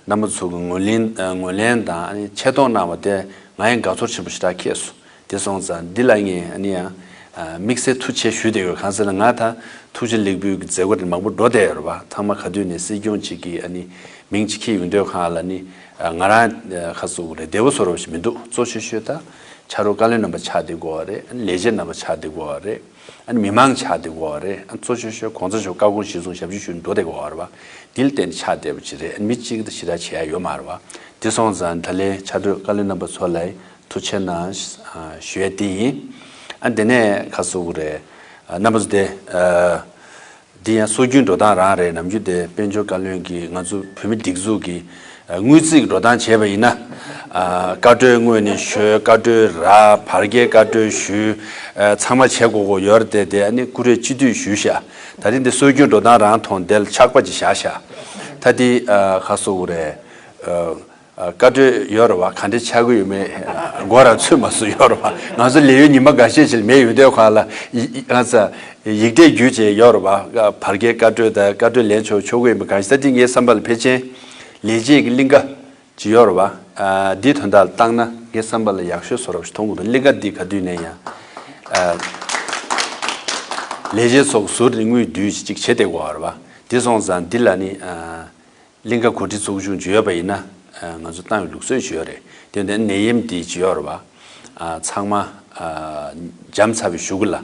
རྣམ་པ་ཚོ་གི་ངོས་ལེན་ཨ་ངོས་ལེན་དང་ཨ་ནི་ཆེ་མཐོང་གནང་བ་དེ་ང་ཡང་དགའ་ཚོར་ཆེན་པོ་ཞེ་དྲག་སྐྱེས་སོང་། དེ་སོང་ཙང་འདི་ལ་ངས་ཨ་ནི་ཡང་ཨ་དམིགས་བསལ་ཐུགས་རྗེ་ཆེ་ཞུ་བསྡད་ཡོད། གང་ཟེར་ན་ང་ད་ཐུགས་རྗེ་ལེགས་འབུལ་གྱི་མཛད་སྒོ་དེ་མང་པོ་འགྲོ་བསྡད་ཡོད་རེད་བ། ཚང་མ་ག་དུས་ནས་སྲིད་སྐྱོང་གཅིག་གི་ཨ་ནི་མིང་གཅིག་འཁྱེར་ཡོང་དུས་སྒང་ལ་ནི་ཨ་ང་རང་ཨ་ཁ་སོ་རེད་བདེ་པོ་བཟོ་འདྲ་ཞིག་མི་འདུག་གཙོ་ཆེ་ཤོས་ད་ཕྱག་རོགས་བཀའ་བློན་རྣམ་པ་ཆགས་བསྡད་དགོས་པ་རེད། ཨ་ནི་ལས་བྱེད་རྣམ་པ་ཆགས་བསྡད་དགོས་པ་རེད། ཨ་ནི་མི་མང་ཆགས་བསྡད་དགོས་པ་རེད། ཨ་གཙོ་ཆེ་ཤོས་གོང་ས་མཆོག་བཀའ་དགོངས་གཞིར་བཟུང་ཞབས་ཕྱི་ཞུ་ནས་འགྲོ་བསྡད་དགོས་པ་རེད་བ། འདི་ལ་བརྟེན་ནས་ཆགས་བསྡད་པ་ཅིག་རེད། ཨ་ནི་མི་གཅིག་དང་ཞེ་དྲག་བྱེད་ཡ་ཡོད་མ་རེད་བ། དེ་སོང་ཙང་ད་ལན་ཕྱག་རོགས་བཀའ་བློན་རྣམ་པ་ཚོ་ལ་ཐུགས་རྗེ་ཆེ་གནང་ཞུ་ཡ་དེ་ཡིན། ཨ་དེ་ནས་ཁ་སོ་གི་རེད། ཨ་རྣམ་པ་ཚོ་དེ་ཨ་འདི་ཡང་སྲོལ་རྒྱུན་འགྲོ་སྟངས་རང་རེད། ནམ་རྒྱུན་དེ་དཔལ་འབྱོར་བཀའ་བློན་གྱིས་ང་ཚོ་བོད་མི་སྒྲིག་འཛུགས་ཀྱི་ཨ་དངུལ་རྩིས་ཀྱི་འགྲོ་སྟངས་བྱས་པ་ཡིན་ན། ཨ་བཀའ་འཁྲོལ་སྔོན་ནས་ཞུས། བཀའ་འཁྲོལ་རག་བར་བརྒལ་བཀའ་འཁྲོལ་ཞུས། ཨ་ཚང་མ་བྱེད་དགོས་དགོས་ཡོད་རེད་དེ། དེ་ཨ་ནི་ཀུ་རེ་སྤྱི་འཐུས་ཞུས་ཤག་ད་རིང་འདི་སྲོལ་རྒྱུན་འགྲོ་སྟངས་རང་མཐོང་དེ་ལ་ཆག་པ་ཅིག་བཞག་ཤག་ད་འདི་ཨ་ཁ་སོ་གི་རེད། ཨ་ཨ་བཀའ་འཁྲོལ་ཡོད་རེད་བ། ག་འདྲ་ཆགས་ཀྱི་ཡོད་མེད་མགོ་རང་ཚོད་མ་སོང་ཡོད་རེད་བ། ང་ཚོ་ལས་ཡུན་ཉི་མ་འགའ་ཤས་ཅིག་མེད་ཡོད་དུས་སྒང་ལ་ཡི་ཡི་ང་ཚོ་ཡིག་ཐད་བརྒྱུད་བྱས་ཡོད་རེད་བ། བར་བརྒལ་བཀའ་འཁྲོལ་དང་བཀའ་འཁྲོལ་ལེན་ཆོག་ཆོག་གི་ཡིན་པ། གང་ཞིག་ད་འདི་ངའི་བསམ་པ་ལ་ཕལ་ཆེར་ལས་བྱེད་ཀྱི་གླིང་ག་ཅིག་ཡོད་རེད་བ། ཨ་འདིའི་དོན་དག་ལ་བཏང་ན་ངའི་བསམ་པ་ལ་ཡག་ཤོས་བཟོ་འདྲ་ཞིག་མཐོང་གི་འདུག་གླིང་ག་འདི་ག་དུས་ནས་ཡང་ཨ་ལས་བྱེད་ཚོ་ཟུར་ནས་དངུལ་བསྡུས་ཅིག་བྱེད་བསྡད་ཀྱི་ཡོད་རེད་བ། འདི་སོང་ཙང་འདི་ལ་ནི་ཨ་གླིང་ག་གོ་སྒྲིག་ཚོགས་ཆུང་ཅིག་ཡོད་པ་ཡིན་ན་ཨ་ང་ཚོ་བཏང་བའི་ལུགས་སྲོལ་ཅིག་ཡོད་རེད། དེ་ནས་ནད་ཡམས་འདི་ཅིག་ཡོད་རེད་བ། ཨ་ཚང་མ་ཨ་འཇམ་ཚར་བའི་གཞུག་གུ་ལ།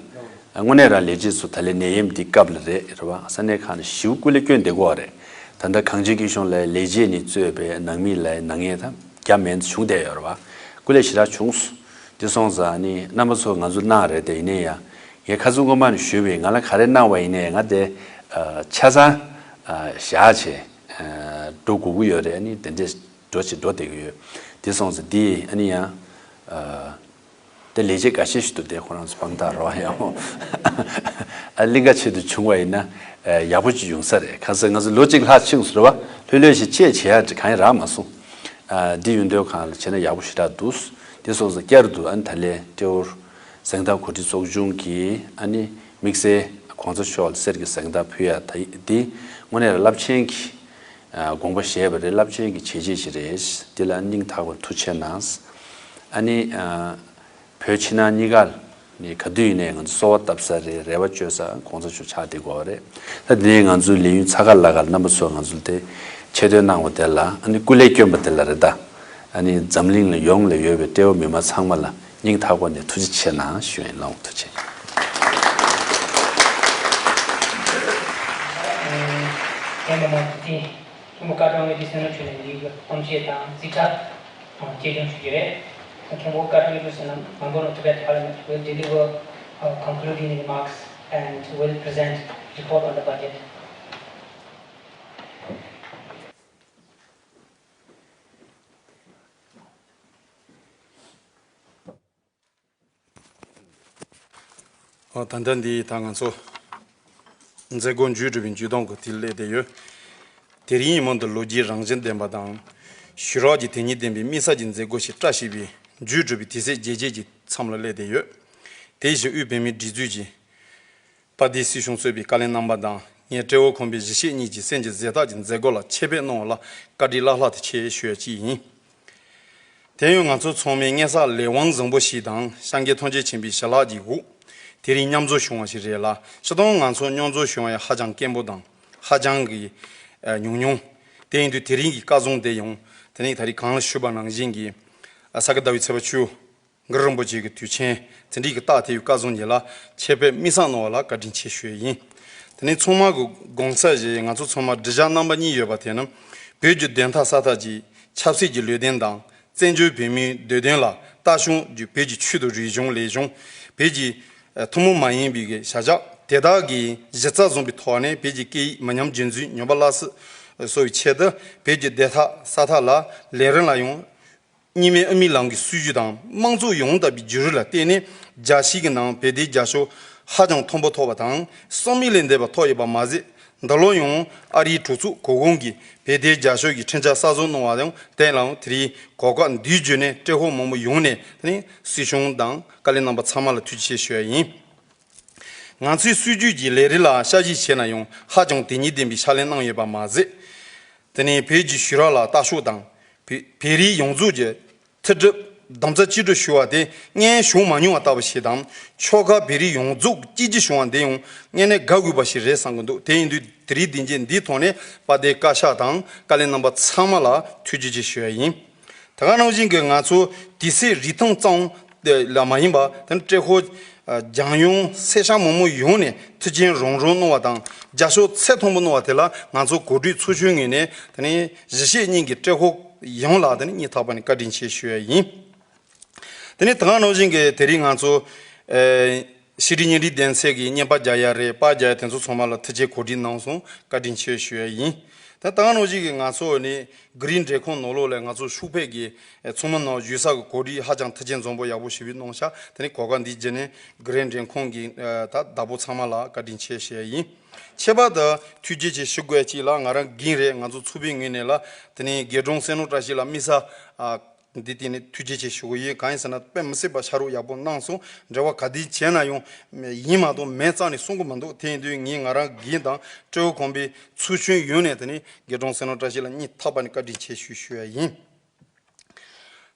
དངོས་གནས་རང་ལས་བྱེད་ཚོ་ད་ལན་ནད་ཡམས་འདི་སྐབས་ལ་རེད་རེད་བ། ས་གནས་ཁག་ནས་ཞེ་པོ་སྐུ་ལས་བསྐྱོན་བསྡད་ཀྱི་ཡོད་རེད། ད་ལྟ་གངས་ཅན་སྐྱིད་གཤོངས་ལ་ལས་བྱེད་ནས་གཙོས་པའི་ནང་མི་ལ་ནང་ངས་ད་རྒྱ་མེད་བྱུང་བསྡད་ཡོད་རེད་བ། སྐུ་ལས་ཞེ་དྲག་བྱུང་སོང་། དེ་སོང་ཙང་ནི་རྣམ་པ་ཚོ་ང་ཚོ་གནང་རེད་དེ། ཡིན་ནའི་ཡང་ངས་ཁ་སང་སྔོན་མ་ནས་ཞུས་པ་ཡིན། ང་ལ་ག་རེ་གནང་བ་ཡིན་ནའི་ང་དེ་ཨ་ཆ་ཚང་ཨ་བཞག་བྱས་ཨ་འགྲོ་དགོས་ཀྱི་ཡོད་རེད། ཨ་ནི་དེ་འདྲས་འགྲོ་བྱེད་འགྲོ་བསྡད་ཀྱི་ཡོད། དེ་སོང་ཙང་འདི་ཨ་ནི་ཡང་ཨ་དེ་ལས་བྱེད་འགའ་ཤས་ཤིག་འདུག་དེ་ཁོ་རང་ཚོ་དཔང་རྟགས་རོགས་ཡང་ཨ་གླིང་ག་ཆེད་དུ་བྱུང་བ་ཡིན་ན་ ཡག་པོ་ཅིག་ཡོང་ས་རེད། གང་ཟེར་ང་ཚོ་ལོ་གཅིག་ལྷག་ཕྱིན་སོང་རེད་བ། ལྷོད་ལྷོད་ཞིག་བྱས་བྱེད་ཡག་གང་ཡང་རག་མ་སོང་། ཨ། འདི་ཡོད་དུས་གང་ལ་བྱས་ན་ཡག་པོ་ཞེ་དྲག་འདུག། དེ་སོང་ཙང་བསྐྱར་དུ་ཨ་ནི་ད་ལན་ཏྲེ་ཧོར་གཟེངས་རྟགས་གོ་སྒྲིག་ཚོགས་ཆུང་གིས་ཨ་ནི་དམིགས་བསལ་གོང་ས་མཆོག་ལ་གསེར་གྱི་གཟེངས་རྟགས་ཕུལ་ཡག་ད་འདི་དངོས་གནས་ལ་རླབས་ཆེན་གྱི་ཨ། དགོངས་པ་བཞེས་པ་རེད། རླབས་ཆེན་གྱི་བྱས་རྗེས་ཤིག་རེད། འདི་ལ་སྙིང་ཐག་པ་ནས་ཐུགས་རྗེ་ཆེ་གནང་། ཨ་ནི་ཨ། བོད་ཕྱི་ནང་གཉིས་ཀ་ནས་ག་དུས་ཡིན་ནའི་ང་ཚོ་གསོལ་བ་བཏབ་ས་རེད། རེ་བ་བཅོལ་ས་གོང་ས་མཆོག་ཆགས་བསྡད་དགོས་པ་རེད། ད་དེ་ནས་ང་ཚོའི་ལས་ཡུན་ཚ་ཁ་ལ་ཁ་རྣམ་པ་ཚོ་ང་ཚོ་དེ་ཆེ་བསྟོད་གནང་བ་དེ་ལ་ཨ་ནི་སྐུ་ལས་བསྐྱོན་པ་དེ་ལ་རེད་ད། ཨ་ནི་འཛམ་གླིང་ལ་ཡོངས་ལ་ཡོད་པའི་ཏྲེ་ཧོར་མི་མང་ཚང་མ་ལ་སྙིང་ཐག་པ་ནས་ཐུགས་རྗེ་ཆེ་གནང་ཞུ་ཡིན། ལགས་འོང་། ཐུགས་རྗེ་ཆེ། ཐེངས་མ་མ་དེ་ཐུན་མོང་བཀའ་དྲིན་ཨེ་ཏི་སེ་ནོ་ཆོས་ལ་འདི་གཏམ་བཤད་དང་རྩིས་ཁྲ་དང་གཅེས་སྐྱོང་ཞུ་རྒྱུ་རེད། ཐེངས་མ་མ་དེ་ཐུན་མོང་བཀའ་དྲིན་ཨེ་ཏི་སེ་ནོ་Member of Tibet Parliament will deliver uh, concluding remarks and will present report on the budget. ཨོ། ད་ལྟ་འདི་ད་ང་ཚོ་མཛད་སྒོ་མཇུག་གྲུབ་པའི་མཇུག་སྡོམ་གྱི་དུས་སླེབས་བསྡད་ཡོད། དེ་རིང་ཉིན་མོ་འདི་ལོ་རྒྱུས་རང་བཞིན་ལྡན་པ་དང་། ཞུ་རག་གི་དེ་ཉིད་ལྡན་པའི་དམིགས་བསལ་གྱི་མཛད་སྒོ་ཞིག་བཀྲ་ཤིས་པའི་མཇུག་གྲུབ་པའི་དུས་ཚོད་རྒྱས་བརྗོད་ཀྱི་མཚམས་ལ་སླེབས་བསྡད་ཡོད། དེ་བཞིན་དབུས་བོད་མིའི་སྒྲིག་འཛུགས་ཀྱི་དཔལ་ལྡན་སྲིད་གཞུང་གཙོས་པའི་བཀའ་བློན་རྣམ་པ་དང་ངས་ཏྲེ་ཧོར་ཁམས་པའི་གཞིས་བྱེས་གཉིས་ཀྱི་གསེར་གྱི་གཟེངས་རྟགས་ཀྱི་མཛད་སྒོ་ལ་ཆེད་ཕེབས་གནང་བ་ལ་བཀའ་དྲིན་བླ་ལྷག་ཏུ་ཆེ་ཞུ་ཡ་གཅིག་ཡིན། དེ་ཡང་ང་ཚོ་ཚང་མས་སྔོན་བསགས་ལས་དབང་བཟང་པོ་ཞིག་དང་སངས་རྒྱས་ཐམས་ཅད་མཁྱེན་པའི་ཞལ་ལག་གི་འོག་དེ་རིང་མཉམ་འཛོམས་བྱུང་བ་ཞིག་རེད་ལ། སྤྱིར་བཏང་ང་ཚོ་མཉམ་འཛོམས་བྱུང་བ་ཡང་ཧ་ཅང་དཀོན་པོ་དང་ཧ་ཅང་གི་ཨ་ཉུང་ཉུང་། དེ་ཡིན་དུས་དེ་རིང་གི་སྐལ་བཟང་དེ་ཡང་དེ་ནི་ད་རེས་གོང་ལ་ཞུས་པ་ནང་བཞིན་གྱི་ཨ་ས་ག་ཟླ་བའི་ཚེས་པ་བཅུ། གུ་རུ་རིན་པོ་ཆེ་གི་དུས་ཆེན་དེ་འདྲའི་གི་རྟགས་དེ་ཡི་སྐལ་བཟང་ཉིད་ལ་ཆེད་ཕེབས་དམིགས་བསལ་གནང་བ་ལ་བཀའ་དྲིན་ཆེ་ཞུ་ཡས་ཡིན། དེ་ནས་ཚང་མ་གི་དགོངས་ཚུལ་བཞིན་ང་ཚོ་ཚང་མ་སྒྲིག་འཇགས་རྣམ་པ་གཉིས་ཡོད་པ་དེ་ནི། བོད་ཀྱི་བདེན་མཐའ་གསལ་ཐབས་ཀྱི་ཆབ་སྲིད་ཀྱི་ལས་དོན་དང་བཙན་བྱོལ་བོད་མིའི་བདེ་དོན་ལ་ལྟ་སྐྱོང་རྒྱུ། བོད་ཀྱི་ཆོས་དང་རིག་གཞུང་ལས་གཞུང་། བོད་ཀྱི་ཨ་ཐུན་མོང་མ་ཡིན་པའི་གི་བྱ་གཞག་དེ་དག་གི་གཞི་རྩ་བཟུང་པའི་ཐོག་ནས་བོད་ཀྱི་སྐད་ཡིག་མི་ཉམས་རྒྱུན་འཛིན་ཡོང་བ་སླར་གསོ་གསོ་བའི་ཆེད་དུ། བོད་ཀྱི་བདེན་མཐའ་གསལ་ཐབས་ལ་ལས་རིམ་ལ་ཡང་། གཉིས་སྨན་དབུ་མའི་ལམ་གྱི་སྲིད་བྱུས་དང་དམངས་གཙོ་ཡོངས་དག་པའི་བརྒྱུད་རིམ་ལ་བརྟེན་ནས་རྒྱལ་སྤྱི་གི་ནང་བོད་དོན་རྒྱབ་སྐྱོར་ཧ་ཅང་མཐོན་པོ་ཐོབ་པ་དང་། བསམ་ཡུལ་ལས་འདས་པ་ཐོབ་ཡོད་པ་མ་ཟད། འདི་ལོ་ཡང་ཨ་རིའི་གྲོས་ཚོགས་གོ་གུང་གིས་བོད་དོན་རྒྱབ་སྐྱོར་གྱི་ཁྲིམས་འཆར་གསར་བཟོ་གནང་བ་ཡང་དེ་ལའང་དེ་རིང་གོ་སྐབས་འདིའི་བརྒྱུད་ནས་ཏྲེ་ཧོར་མི་མང་ཡོངས་ནས་དེ་ནི་སྲིད་སྐྱོང་དང་བཀའ་བློན་རྣམ་པ་ཚང་མ་ལ་ཐུགས་རྗེ་ཆེ་ཞུ་ཡ་ཡིན། ང་ཚོའི་སྲིད་བྱུས་ཀྱི་ལས་རིམ་ལ་བསྐྱར་ཞིབ་བྱས་ན་ཡང་ཧ་ཅང་དོན་སྙིང་ལྡན་པའི་ཕྱག་ལས་གནང་ཡོད་པ་མ་ཟད། དེ་ནས་བོད་ཀྱི་ཤུལ་རགས་ལ་ལྟ་ཞོག་དང་། བོད་བོད་རིགས་ཡོངས་རྫོགས་ཀྱི་མཐུན་སྒྲིལ་དམ་ཚིག་གཅིག་སྒྲིལ་ཞུ་བ་དེ་སྔོན་བྱུང་མ་མྱོང་བ་ལྟ་བུ་ཞིག་དང་། ཕྱོགས་ཁག་བོད་རིགས་ཡོངས་རྫོགས་གཅིག་གྱུར་བྱུང་བ་འདི་ཡང་དངོས་གནས་དགའ་དགོས་པ་ཞིག་རེད་བསམ་གྱི་འདུག། དེ་ཡིན་དུས་དེ་རིང་དེ་རྗེས་འདིའི་ཐོག་ནས་དཔལ་ལྡན་བཀའ་ཤག་དང་བཀའ་བློན་རྣམ་པ་ཚང་མ་ལ་ཐུགས་རྗེ་ཆེ་ཞུ་བ་ཡིན། ད་ག་ནང་བཞིན་གྱི་ང་ཚོ་དུས་ཚོད་རིང་ཐུང་ཙམ་ལ་མ་ཡིན་པ། དེ་ནི་ཏྲེ་ཧོར་རྒྱལ་ཡོངས་སེར་སྐྱ་མི་མང་ཡོངས་ནས་མཐུན་རྐྱེན་རོགས་རམ་གནང་བ་དང་རྒྱབ་སྐྱོར་ཚད་མཐོན་པོ་གནང་བ་དེ་ལ་ང་ཚོ་གོ་སྒྲིག་ཚོགས་ཆུང་ངོས་ནས་དེ་ནི་གཞིས་བྱེས་གཉིས་ཀྱི་ཏྲེ་ཧོར་ཡོངས་ལ་དེ་ནི་སྙིང་ཐག་པ་ནས་བཀའ་དྲིན་ཆེ་ཞུ་ཡ་ཡིན། དེ་ནི་ད་ག་ནང་བཞིན་གྱི་དེ་རིང་ང་ཚོ་ཨེ་ཤེས་རིག་བརྙན་རིས་ལྡན་ཚད་ཀྱི་བརྙན་པར་རྒྱག་ཡ་རེད། པར་རྒྱག་ཡ་དེ་ཚོ་ཚང་མ་ལ་ཐུགས་རྗེ་གོ་སྒྲིག་གནང་སོང་། བཀའ་དྲིན་ཆེ་ཞུ་ཡ་ཡིན། ད་ད་ག་ནང་བཞིན་གྱི་ང་ཚོ་ནི་གྷི་རིན་མགྲོན་ཁང་ནང་ལོགས་ལ་ང་ཚོ་ཤོག་ཕེབས་ཀྱི་ཚོགས་མི་ནང་བཞུགས་ས་གི་གོ་སྒྲིག་ཧ་ཅང་ཐུགས་རྗེ་བཟང་པོ་ཡག་པོ་ཞེ་པོ་གནང་ཤག། དེ་ནི་གོ་སྐབས་འདི་བརྒྱུད་ནས་གྷི་རིན་མགྲོན་ཁང་གི་ད་བདག་པོ་ཚང་མ་ལ་བཀའ་དྲིན་ཆེ་ཞུ་ཡ་ཡིན། ཁྱད་པར་དུ་ཐུགས་རྗེ་ཆེ་ཞུ་དགོས་ཡ་གཅིག་ལ་ང་རང་འགན་རེད། ང་ཚོ་ཚོགས་པའི་ངོས་ནས་ལ་དེ་ནི་དགེ་སྒྲོན་བསོད་ནམས་བཀྲ་ཤིས་ལགས་དམིགས་བསལ་ཨ། འདི་དེ་ནི་ཐུགས་རྗེ་ཆེ་ཞུ་གི་ཡིན། གང་ཡིན་ཟེར་ན་དཔེ་མི་སྲིད་པ་ཕྱག་རོགས་ཡག་པོ་གནང་སོང་། འབྲེལ་བ་ག་དུས་བྱས་ན་ཡང་ཡིན་མ་གཏོགས་མེད་རྩ་ནས་གསུང་གི་མི་འདུག། དེ་ཡིན་དུས་ངས་ང་རང་འགན་དང་ཏྲེ་ཧོར་གོང་པའི་ཚོགས་ཆུང་ཡོངས་ནས་དེ་ནི་དགེ་སྒྲོན་བསོད་ནམས་བཀྲ་ཤིས་ལ་སྙིང་ཐག་པ་ནས་བཀའ་དྲིན་ཆེ་ཞུ་ཞུ་ཡ་ཡིན།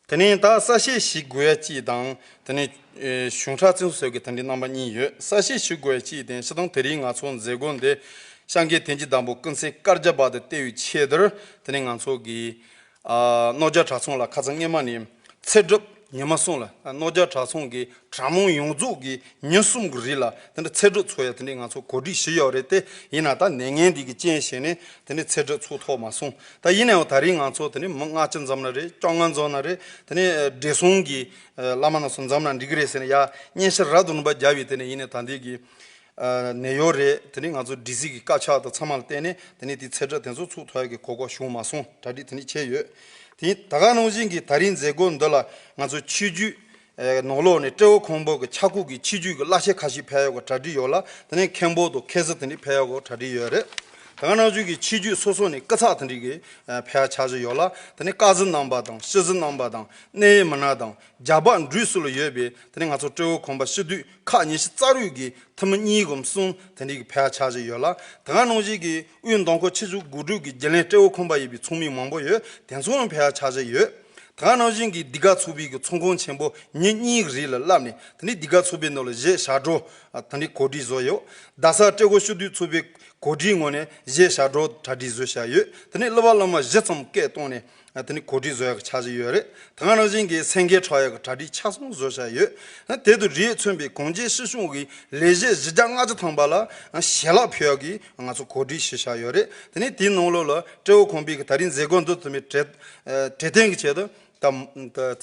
དེ་ནས་ད་གསལ་བཤད་ཞིག་དགོས་ཡ་གཅིག་དང་། དེ་ནས་ཨེ་གཞུང་ཁྲག་བཙན་སོགས་ཀྱི་དེ་འདྲའི་རྣམ་པ་གཉིས་ཡོད། གསལ་བཤད་ཞིག་དགོས་ཡ་གཅིག་དེ་སྤྱིར་བཏང་དེ་རིང་ང་ཚོ་མཛད་སྒོ་འདི་སངས་རྒྱས་བསྟན་འཛིན་བདག་པོ་ཀུན་གསལ་བཀའ་རྒྱ་བར་དུ་བསྟོད་པའི་ཆེད་དུ་དེ་ནས་ང་ཚོ་གི་ཨ་རྣམ་རྒྱལ་གྲྭ་ཚང་ལ་ཁ་སང་སྔོན་མ་ནས་ཚེ་སྒྲུབ་ཉི་མ་གསུམ་ལ། རྣམ་རྒྱལ་གྲྭ་ཚང་གི་གྲྭ་མང་ཡོངས་རྫོགས་ཀྱི་ཉིན་གསུམ་གྱི་རིང་ལ་དེ་འདྲ་ཚེ་སྒྲུབ་འཚོགས་ཡ་དེ་འདྲའི་ང་ཚོ་གོ་སྒྲིག་ཞུས་ཡོད་རེད་དེ། ཡིན་ན་ད་ནད་ངན་འདི་གི་རྐྱེན་བྱས་ནས་དེ་འདྲའི་ཚེ་སྒྲུབ་འཚོགས་ཐུབ་མ་སོང་། ད་ཡིན་ན་ཡང་དེ་རིང་ང་ཚོ་དེ་འདྲའི་མི་ལྔ་བཅུ་འཛོམས་ན་རེད། བཅོ་ལྔ་འཛོམས་ན་རེད། དེ་འདྲའི་བགྲེས་སོང་གི་བླ་མ་རྣམ་ཚོ་འཛོམས་ན་འགྲིག་གི་རེད་ཟེར་ནས་ཡ་སྙན་ཞུ་རབ་ཏུ་རིམ་པ་བརྒྱབ་པའི་དེ་ནས་ཡིན་ནའི་ད་འདི་གི་ཨ་ནད་གཡོག་རེད། དེ་ནས་ང་ཚོ་སྒྲིག་འཛུགས་ཀྱི་དཀའ་ཁག་དང་ཚང་མ་ལ་བརྟེན་ནས་དེ་ནས་དེ་ཚེ་སྒྲུབ་དེ་ཚོ་ཚོགས་ཐུབ་ཡག་གི་གོ་སྐབས་བྱུང་མ་སོང་། གྲ་སྒྲིག་དེ་ནས་བྱས་ཡོད། དེ་ད་ག་ནང་བཞིན་གྱི་དེ་རིང་མཛད་སྒོ་འདི་ལ་ང་ཚོ་ཆོས་བརྒྱུད་ ནང་ལོགས་ནས་སྤྲེའུ་ཁང་པ་གི་ཆས་གོས་ཀྱི་ཆེད་བརྗོད་ཀྱི་གླ་ཆ་ཁ་ཤས་ཕུལ་ཡག་གི་གྲ་སྒྲིག་ཡོད་ལ། དེ་ནས་ཁེམ་པོ་དང་ཁེ་ཟི་དེ་འདྲ་ཕུལ་ཡག་གི་གྲ་སྒྲིག་ཡོད་རེད། དེ་ག་ནང་བཞིན་གྱི་ཆས་གོས་སོ་སོ་ནས་སྐུ་ཚབ་དེ་འདྲ་གི་ཕུལ་འཆར་གཞི་ཡོད་ལ། དེ་ནས་ཀ་གཟི་རྣམ་པ་དང་ཕྱི་གཟི་རྣམ་པ་དང་གནད་ཡོད་མི་སྣ་དང་རྒྱ་བལ་འབྲུག་སོགས་ལ་ཡོད་པའི་དེ་ནས་ང་ཚོ་སྤྲེའུ་ཁང་པ་སྤྱི་འཐུས་ཁག་ཉི་ཤུ་རྩ་དྲུག་གི་འཐུས་མི་གཉིས་གམ་གསུམ་དེ་འདྲ་གི་ཕུལ་འཆར་གཞི་ཡོད་ལ། དེ་ག་ནང་བཞིན་གྱི་དབུས་མདོ་ཁམས་ཆུ་བཞི་སྒང་དྲུག་གི་རྒྱུན་ལས་སྤྲེའུ་ཁང་པ་ཡིན་པའི་ཚོགས་མི་མང་པོ་ཡོད། དེ་ཚོ་ཡང་ཕུལ་འཆར་གཞི་ཡོད། དེ་ག་ནང་བཞིན་གྱི་འདི་ག་ཚོགས་པའི་གི་ཚོགས་ཁང་ཆེན་པོ་ཉིན་གཉིས་ཀྱི་རིང་ལ་བསླབས་ནས། དེ་ནས་འདི་ག་ཚོགས་པའི་ནང་ལ་གཞས་ཞབས་བྲོ་དེ་འདྲ་གོ་སྒྲིག་བཟོས་ཡོད། རྡ་ས་སྤྲེའུ་སྤྱི་འཐུས་ཚོགས་པའི་གོ་སྒྲིག་ངོས་ནས་གཞས་ཞབས་བྲོ་གྲ་སྒྲིག་བཟོས་བཞག་ཡོད། དེ་ནས་གླུ་བ་གླུ་མ་བཞི་ཙམ་སྐད་བཏང་ནས་དེ་ནས་གོ་སྒྲིག་བཟོ་ཡག་གི་འཆར་གཞི་ཡོད་རེད། དེ་ག་ནང་བཞིན་གྱི་སེང་གེ་འཁྲབ་ཡག་གི་གྲ་སྒྲིག་ཆ་ཚང་བཟོས་བཞག་ཡོད། དེ་དང་རིགས་མཚུངས་པའི་གངས་ཅན་སྐྱིད་གཤོངས་ཀྱི་ལས་གཞི་གཞི་རྒྱ་ལྔ་བཅུ་ཐམ་པ་ལ་ཞལ་ལག་ཕུལ་ཡག་གི་ང་ཚོ་གོ་སྒྲིག་ཞུས་བཞག་ཡོད་རེད། དེ་ནས་དེའི་ནང་ལོགས་ལ་སྤྲེའུ་ཁང་པའི་གི་ད་རིང་མཛད་སྒོ་འདི་ཚོ་མའི་གྲ་གྲ་སྟེང་གི་ཆེད་དུ་ད་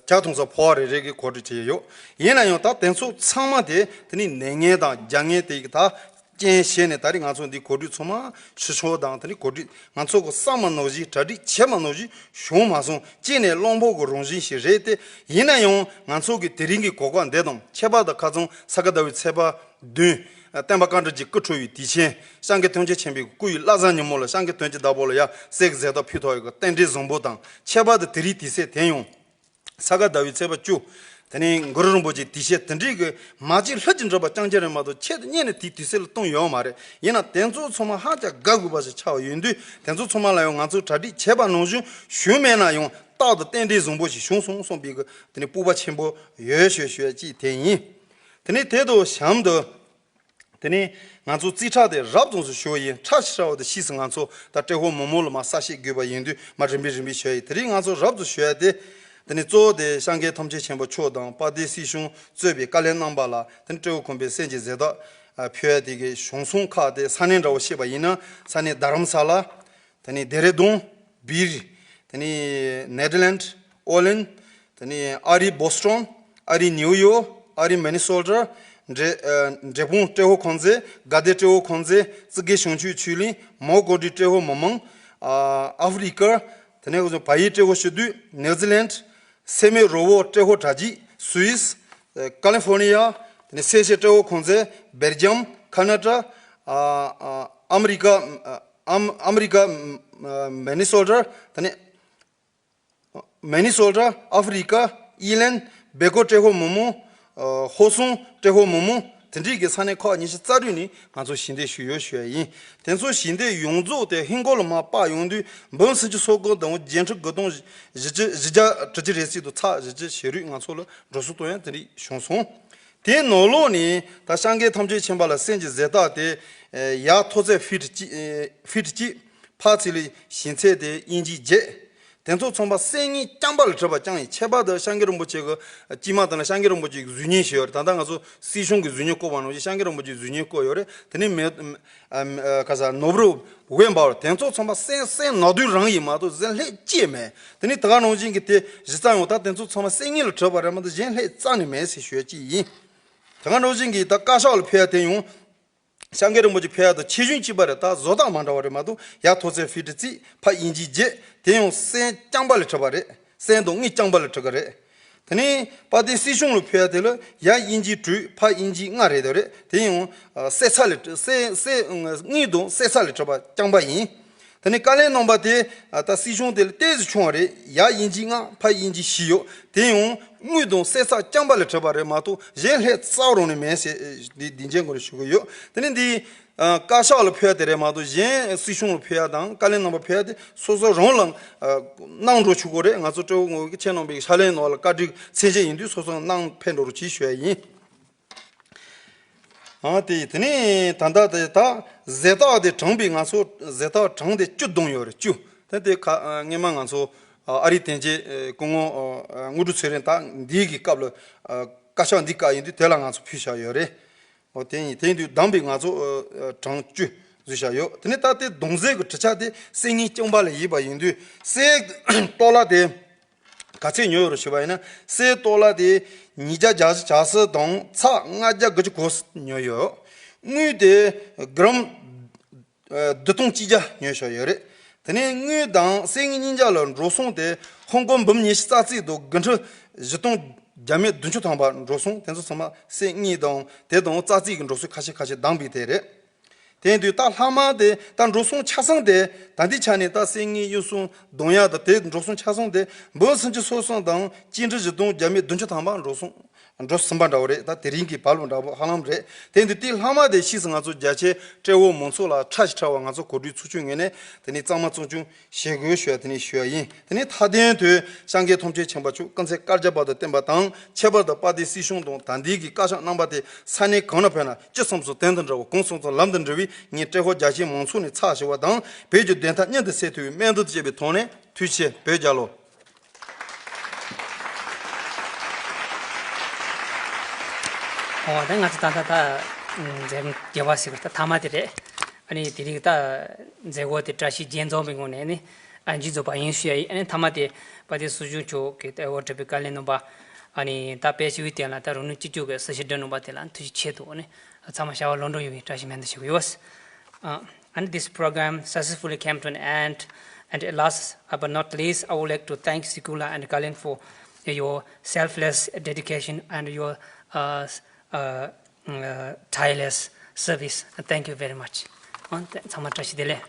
ཇ་འཐུང་ས་ཕོ་བ་རེ་རེ་གི་གོ་སྒྲིག་བྱས་ཡོད། ཡིན་ན་ཡང་ད་དེ་ཚོ་ཚང་མ་དེ་དེ་ནས་ནད་ངན་དང་རྒྱ་ངན་དེ་གི་ད་རྐྱེན་བྱས་ནས་ད་རེས་ང་ཚོ་འདི་གོ་སྒྲིག་ཚང་མ་ཕྱི་ཕྱོགས་དང་། དེ་ནས་གོ་སྒྲིག་ང་ཚོ་གི་བསམ་པ་ནང་བཞིན་གྲ་སྒྲིག་བྱས་པ་ནང་བཞིན་བྱུང་མ་སོང་། གཅིག་ནས་གླང་ཕོག་གི་རང་བཞིན་ཞིག་རེད་དེ། ཡིན་ན་ཡང་ང་ཚོ་གི་དེ་རིང་གི་གོ་སྐབས་འདི་དང་ཁྱད་པར་དུ་ཁ་སང་ས་ག་ཟླ་བའི་ཚེས་པ་བདུན། སྟོན་པ་བཀའ་དྲིན་གྱི་སྐུ་འཁྲུངས་པའི་དུས་ཆེན། སངས་རྒྱས་ཐམས་ཅད་མཁྱེན་པའི་སྐུ་ཡི་བླ་བཟང་ཉིན་མོ་ལ་སངས་རྒྱས་དོན་གྱི་བདག་པོ་ལ་ཡང་གསེར་གྱི་གཟེངས་རྟགས་ཕུལ་ཐུབ་ཡག་གི་རྟེན་འབྲེལ་བཟང་པོ་དང་། ཁྱད་པར་དུ་དེ་རིང་དུས་ཚོད་དེ་ཡང་ས་ག་ཟླ་བའི་ཚེས་པ་བཅུ། དེ་ནས་གུ་རུ་རིན་པོ་ཆེའི་དུས་ཆེན་དེ་འདྲའི་གི་མ་གཅིག་ལྷུན་གྱིས་འགྲུབ་པ་རྐྱང་རྐྱང་རེད་མ་གཏོགས་ཆེད་དུ་གཉེར་ནས་དེའི་དུས་ཚོད་ལ་བཏང་ཡོད་མ་རེད། ཡིན་ན་དེ་ཚོ་ཚང་མ་ཧ་ཅང་དགའ་དགོས་པ་ཞིག་ཆགས་པ་ཡིན་དུས། དེ་ཚོ་ཚང་མ་ལ་ཡང་ང་ཚོས་གྲ་སྒྲིག་བྱས་པ་ནང་བཞིན་བྱུང་མེད་ན་ཡང་རྟག་ཏུ་རྟེན་འབྲེལ་བཟང་པོ་ཞིག་བྱུང་སོང་བསམ་པའི་གི་དེ་ནས་སྤོབས་པ་ཆེན་པོ་ཡོད་ཞུ་ཞུ་ཡ་གཅིག་དེ་ཡིན། དེ་ནས་དེ་དང་གཤམ་དུ། དེ་ནས་ང་ཚོ་རྩིས་ཁྲ་དེ་རབ་ཙམ་ཞིག་ཞུ་བ་ཡིན། ཁྲ་ཞིག་ཧྲ་བ་དེ་ཕྱིས་སུ་ང་ཚོ་ད་སྤྲེའུ་མོ་མོ་ལ་མར་གསལ་བཤད་དགོས་པ་ཡིན་དུས་མར་རིམ་པས་རིམ་པས་ཞུ་ཡ་ཡིན། དེ་རིང་ང་ཚོ་རབ་ཙམ་ཞུ་ཡ་དེ། དེ་ནས་གཙོ་བོ་དེ་སངས་རྒྱས་ཐམས་ཅད་མཁྱེན་པ་མཆོག་དང་དཔལ་ལྡན་སྲིད་གཞུང་གཙོས་པའི་བཀའ་བློན་རྣམ་པ་ལ་དེ་ནས་སྤྲེའུ་ཁང་པའི་གསེར་གྱི་གཟེངས་རྟགས་ཕུལ་ཡ་དེ་གི་བྱུང་སོང་ཁག་དེ་ས་གནས་འདྲ་བོ་བཤད་པ་ཡིན་ན། ས་གནས་རྡ་རམ་ས་ལ། དེ་ནས་ལྡེ་ར་ལྡུན། སྦིར། དེ་ནས་ནེ་དར་ལེན། ཨོ་ལན། དེ་ནས་ཨ་རིའི་བོ་སི་ཊོན། ཨ་རིའི་ནིའུ་ཡོག། ཨ་རིའི་མི་ནི་སོ་ཊ། འབྲས་ཨ་འབྲས་སྤུངས་སྤྲེའུ་ཁང་རྩེ། དགའ་ལྡན་སྤྲེའུ་ཁང་རྩེ། ཙི་གེ་བྱང་ཆུབ་ཆོས་གླིང་། མོན་གྷོ་ཌི་སྤྲེའུ་མི་མང་། ཨ་ཨ་ཧྥེ་རི་ཀ། དེ་ནས་བལ་ཡུལ་སྤྲེའུ་སྤྱི་འཐུས། ནིའུ་ཛི་ལན། སེ་མེ་རོ་བོ་སྤྲེའུ་དྲ་རྒྱའི་སུད་སི། ཨ་ཀ་ལི་ཧྥོར་ནི་ཡ། དེ་ནས་སེ་ཤེལ་སྤྲེའུ་ཁང་རྩེ། སྦེལ་ཇམ། ཁ་ན་ཌ། ཨ་ཨ་ཨ་མི་རི་ཀ། ཨ་ཨ་མི་རི་ཀ། ཨ་མི་ནི་སོ་ཊ། དེ་ནས་མི་ནི་སོ་ཊ། ཨ་ཧྥེ་རི་ཀ། ཨི་ལན། སྦེལ་ཀོབ་སྤྲེའུ་མི་མང་། ཨ་ཧོ་སུན་སྤྲེའུ་མི་མང་། དེ་འདྲའི་གི་ས་གནས་ཁག་ཉི་ཤུ་རྩ་དྲུག་ནས་ང་ཚོ་ཞལ་འདེབས་ཞུས་ཡོད་ཞུ་ཡ་ཡིན། དེ་ཚོ་ཞལ་འདེབས་ཡོངས་རྫོགས་དེ་ཧིན་སྒོར་ལ་མར་དཔར་ཡོང་དུས་འབུམ་སུམ་ཅུ་སོ་དགུ་དང་བརྒྱད་ཁྲི་དགུ་སྟོང་བཞི་བཅུ་བཞི་བརྒྱ་དྲུག་ཅུ་རེ་གཅིག་དང་ཚེག་བཞི་བཅུ་ཞེ་དྲུག་ང་ཚོ་ལ་འགྲོ་སོང་གཏོང་ཡ་དེ་འདྲ་བྱུང་སོང་། དེའི་ནང་ལོགས་ནས་ད་སངས་རྒྱས་ཐམས་ཅད་མཁྱེན་པ་ལ་གསེར་གྱི་གཟེངས་རྟགས་དེ། ཡར་མཐོ་ཚད་ཧྥིཊ་གཅིག་ཧྥིཊ་གཅིག་ཕར་ཚད་ལ་ཞེང་ཚད་དེ་ཨིན་ཅི་བརྒྱད། དེ་ཚོ་ཚང་མ་གསེར་དངུལ་རྐྱང་པ་ལས་གྲུབ་པ་རྐྱང་ཡིན། ཁྱད་པར་དུ་སངས་རྒྱས་རིན་པོ་ཆེ་གི་དཀྱིལ་མ་དེ་ལ་སངས་རྒྱས་རིན་པོ་ཆེ་གི་གཟུགས་བརྙན་བཞག་ཡོད་རེད། ད་ལྟ་ང་ཚོ་སྲིད་གཞུང་གི་གཟུགས་བརྙན་བཀོད་པ་ནང་བཞིན་སངས་རྒྱས་རིན་པོ་ཆེའི་གཟུགས་བརྙན་བཀོད་ཡོད་རེད། དེ་ནས་མེ་ཨ་ཨ་ག་ས་ནོར་བུ་རུ་བས་འབར་བ། དེ་ཚོ་ཚང་མ་གསེར་གསེར་ནག་དུང་རང་ཡིན་མ་གཏོགས་གཞན་ལྷད་ཅི་མེད། དེ་ནས་དེ་ག་ནང་བཞིན་གྱི་དེ་གཞི་རྩ་ཡང་ད་དེ་ཚོ་ཚང་མ་གསེར་དངུལ་ལས་གྲུབ་པ་རེད་མ་གཏོགས་གཞན་ལྷད་རྩ་ནས་མེད་ཟེར་ཞུ་ཡ་གཅིག་ཡིན། དེ་ག་ནང་བཞིན་གྱི་ད་བཀའ་ཤག་ལ་ཕུལ་ཡ་དེ་ཡང་། སངས་རྒྱས་རིན་པོ་ཆེ་ཕུལ་ཡ་དང་ཆེ་ཆུང་གཅིག་པ་རེད། ད་བཟོ་ལྟ་མ་འདྲ་བ་རེད་མ་གཏོགས། ཡར་མཐོ་ཚད་ཧྥིཊ་གཅིག་ཕར་ཨིན་ཅི་བརྒྱད། དེ་ཡང་གསེར་རྐྱང་པ་ལས་གྲུབ་པ་རེད། གསེར་དང་དངུལ་རྐྱང་པ་ལས་གྲུབ་པ་རེད། དེ་ནས་དཔལ་ལྡན་སྲིད་གཞུང་ལ་ཕུལ་ཡ་དེ་ལ་ཡར་ཨིན་ཅི་དྲུག་ཕར་ཨིན་ཅི་ལྔ་རེད་དོ་རེད། དེ་ཡང་གསེར་ཚ་ལས་གསེར་གསེར་དངུལ་དང་གསེར་ཚ་ལས་གྲུབ་པ་རྐྱང་པ་ཡིན། དེ་ནས་བཀའ་བློན་རྣམ་པ་དེ་ད་སྲིད་གཞུང་དེ་ལས་ཏོག་ཙམ་ཆུང་བ་རེད། ཡར་ཨིན་ཅི་ལྔ་ཕར་ཨིན་ཅི་བཞི་ཡོད། དེ་ཡང་དངུལ་དང་གསེར་ཚ་རྐྱང་པ་ལས་གྲུབ་པ་རེད་མ་གཏོགས་གཞན་ལྷད་རྩ་བ་རང་ནས་མེད་ཟེར་འདི་སྡིངས་ཆའི་སྒང་ལ་ཞུ་གི་ཡོད། དེ་ནས་འདི་བཀའ་ཤག་ལ་ཕུལ་ཡ་དེ་རེད་མ་གཏོགས་གཞན་སྲིད་གཞུང་ལ་ཕུལ་ཡ་དང་བཀའ་བློན་རྣམ་པ་ཕུལ་ཡ་དེ་སོ་སོ་རང་ལ་གནང་འགྲོ་ཆོག་གི་རེད། ང་ཚོ་སྤྲེའུ་ངོས་ཀྱི་ཁྱེད་རྣམ་པའི་ཕྱག་ལེན་ནང་ལ་བཀའ་དྲིན་མཚན་ཆེད་ཡིན་དུས་སོ་སོ་གནང་ཕེབས་འགྲོ་རོགས་གྱིས་ཞུ་ཡ་ཡིན། ཨ་དེ་དེ་ནས་ད་ལྟ་དེ་ད་གཟེངས་རྟགས་དེ་བགྲངས་པའི་ང་ཚོ་གཟེངས་རྟགས་བགྲངས་ཏེ་བཅུ་བསྡོམས་ཡོད་རེད། བཅུ། ད་དེ་ཁ་སྔོན་མ་ང་ཚོ་ཨ་རིའི་དོན་གཅོད་སྐུ་ངོ་དངོས་གྲུབ་ཚེ་རིང་ད་འདིའི་གི་སྐབས་ལ་བཀའ་ཤག་འདི་བཀའ་ཡིན་དུས་དེ་ལ་ང་ཚོ་ཕུལ་བཞག་ཡོད་རེད། འོ་དེ་ཡིན་དེ་ཡིན་དུས་བསྡོམས་པའི་ང་ཚོ་གྲངས་བཅུ་བཟོས་བཞག་ཡོད། དེ་ནས་ད་དེ་བསྡོམས་གཟེངས་ཀྱི་གྲུབ་ཆ་དེ་གསེར་དངུལ་རྐྱང་པ་ལས་ཡིན་པ་ཡིན་དུས་གསེར་ཏོག་ལ་དེ། ག་ཚད་ཉོས་ཡོད་རེད་ཞུས་པ་ཡིན་ན། གསེར་ཏོག་ལ་དེ་ཉིས་བརྒྱ་བརྒྱད་ཅུ་གྱ་གསུམ་དང་ཚེག་ལྔ་བརྒྱ་དགུ་བཅུ་གོ་གསུམ་ཉོས་ཡོད། དངུལ་དེ་གི་རམ་བདུན་སྟོང་གཅིག་བརྒྱ་ཉོས་བཞག་ཡོད་རེད། དེ་ནས་དངུལ་དང་གསེར་དངུལ་གཉིས་ཆ་ལ་འགྲོ་སོང་དེ་ཧོང་ཀོང་འབུམ་ཉི་ཤུ་རྩ་གཅིག་དང་དགུ་ཁྲི་བཞི་སྟོང་ རྒྱ་མི་བདུན་ཅུ་ཐམ་པ་འགྲོ་སོང་དེ་ཚོ་ཚང་མ་གསེར་དངུལ་དང་དེ་དང་རྩ་རྩིས་ཀྱི་འགྲོ་སོང་ཁ་ཤས་ཁ་ཤས་བདམས་པའི་དེ་རེད། དེ་དུས་ད་ལྷག་མ་དེ་ད་འགྲོ་སོང་ཆ་ཚང་དེ་ད་ལྟའི་ཆ་ནས་ད་གསེར་དངུལ་གཡུ་གསུམ་གདུང་ཡག་དང་དེ་འགྲོ་སོང་ཆ་ཚང་དེ་འབུམ་སུམ་ཅུ་སོ་གསུམ་དང་སྐྱེ་འབྲས་བཞི་སྟོང་རྒྱ་མི་བདུན་ཅུ་ཐམ་པ་འགྲོ་སོང་འགྲོ་ཟིན་པ་འདྲ་བོ་རེད། ད་དེ་རིང་གི་བར་ལོ་འདྲ་བོ་ཧ་ལམ་རེད། དེ་དུས་དེ་ལྷག་མ་དེ་ཕྱིས་སུ་ང་ཚོ་རྒྱ་ཆེའི་སྤྲེལ་ཝོ་མང་ཚོགས་ལ་ཁྲ་ཞིག་ཁྲ་བ་ང་ཚོ་གོ་སྒྲིག་ཚོགས་ཆུང་ངོས་ནས་དེ་ནས་གཙང་མ་གཙང་ཆུང་ཞེ་དགོས་ཞུ་ཡ་དེ་ནས་ཞུ་ཡ་ཡིན། དེ་ནས་མཐའ་དོན་དུ་སངས་རྒྱས་ཐམས་ཅད་མཁྱེན་པ་མཆོག་སྐུ་ཚེ་བསྐལ་བརྒྱར་བར་དུ་བརྟན་པ་དང་། ཁྱད་པར་དུ་དཔལ་ལྡན་སྲིད་གཞུང་དང་ད་ལྟའི་གི་བཀའ་ཤག་རྣམ་པ་དེ་ས་གནས་གང་ན་ཕེབས་ན་ཅི་བསམ་སོགས་དོན་དང་འདྲ་བ། གང་བསམ་སོགས་ལམ་དང་འགྲིག་པའི་ངས་ཏྲེ་ཧོར་རྒྱ་ཆེའི་མང་ཚོགས་ནས་ཚགས་ཞུ་བ་དང་། བོད་ཀྱི་བདེན་མཐའ་མཉམ་དུ་སེལ་ཐུབ་པའི་སྨོན་འདུན་དུ་བཅས་པའི་ཐོག་ནས་ཐུགས་རྗེ་ཆེ། བོད་རྒྱལ་ལོ། འོ་ད་ང་ཚོ་ད་ལྟ་ད་མཛད་རྒྱས་པ་ཟེར་བ་ད་མཐའ་མ་དེ་རེད། ཨ་ནི་དེ་རིང་ད་མཛད་སྒོ་དེ་བཀྲ་ཤིས་རྒྱན་འཛོམས་པའི་ངང་ནས་ནི་ཨ་མཇུག་རྫོགས་པ་ཡིན་ཞུ་ཡ་ཡིན། ཨ་ནི་མཐའ་མ་དེ་དཔལ་ལྡན་སྲིད་གཞུང་མཆོག་གི་ཏྲེ་ཧོར་བགྲེས་པོའི་བཀའ་བློན་རྣམ་པ་ཨ་ནི་ད་དཔལ་ཞི་བའི་གཏན་ལ་ད་རང་ནུས་ཅི་ལྕོགས་ཀྱི་གསལ་བཤད་སྒྲུབ་གནང་བ་དེ་ལ་ཐུགས་རྗེ་ཆེ་འདུག་ཨ་ནི་ཚང་མ་བྱ་བ་ལམ་འགྲོ་ཡོང་བའི་བཀྲ་ཤིས་སྨོན་འདུན་ཞུ་གི་ཡོད། Uh, and this program successfully came to an end. And last but not least, I would like to thank Sikula and Kalin for your selfless dedication and your uh, uh, uh, tireless service. Thank you very much. ཨོ། ཚང་མ་བཀྲ་ཤིས་བདེ་ལེགས།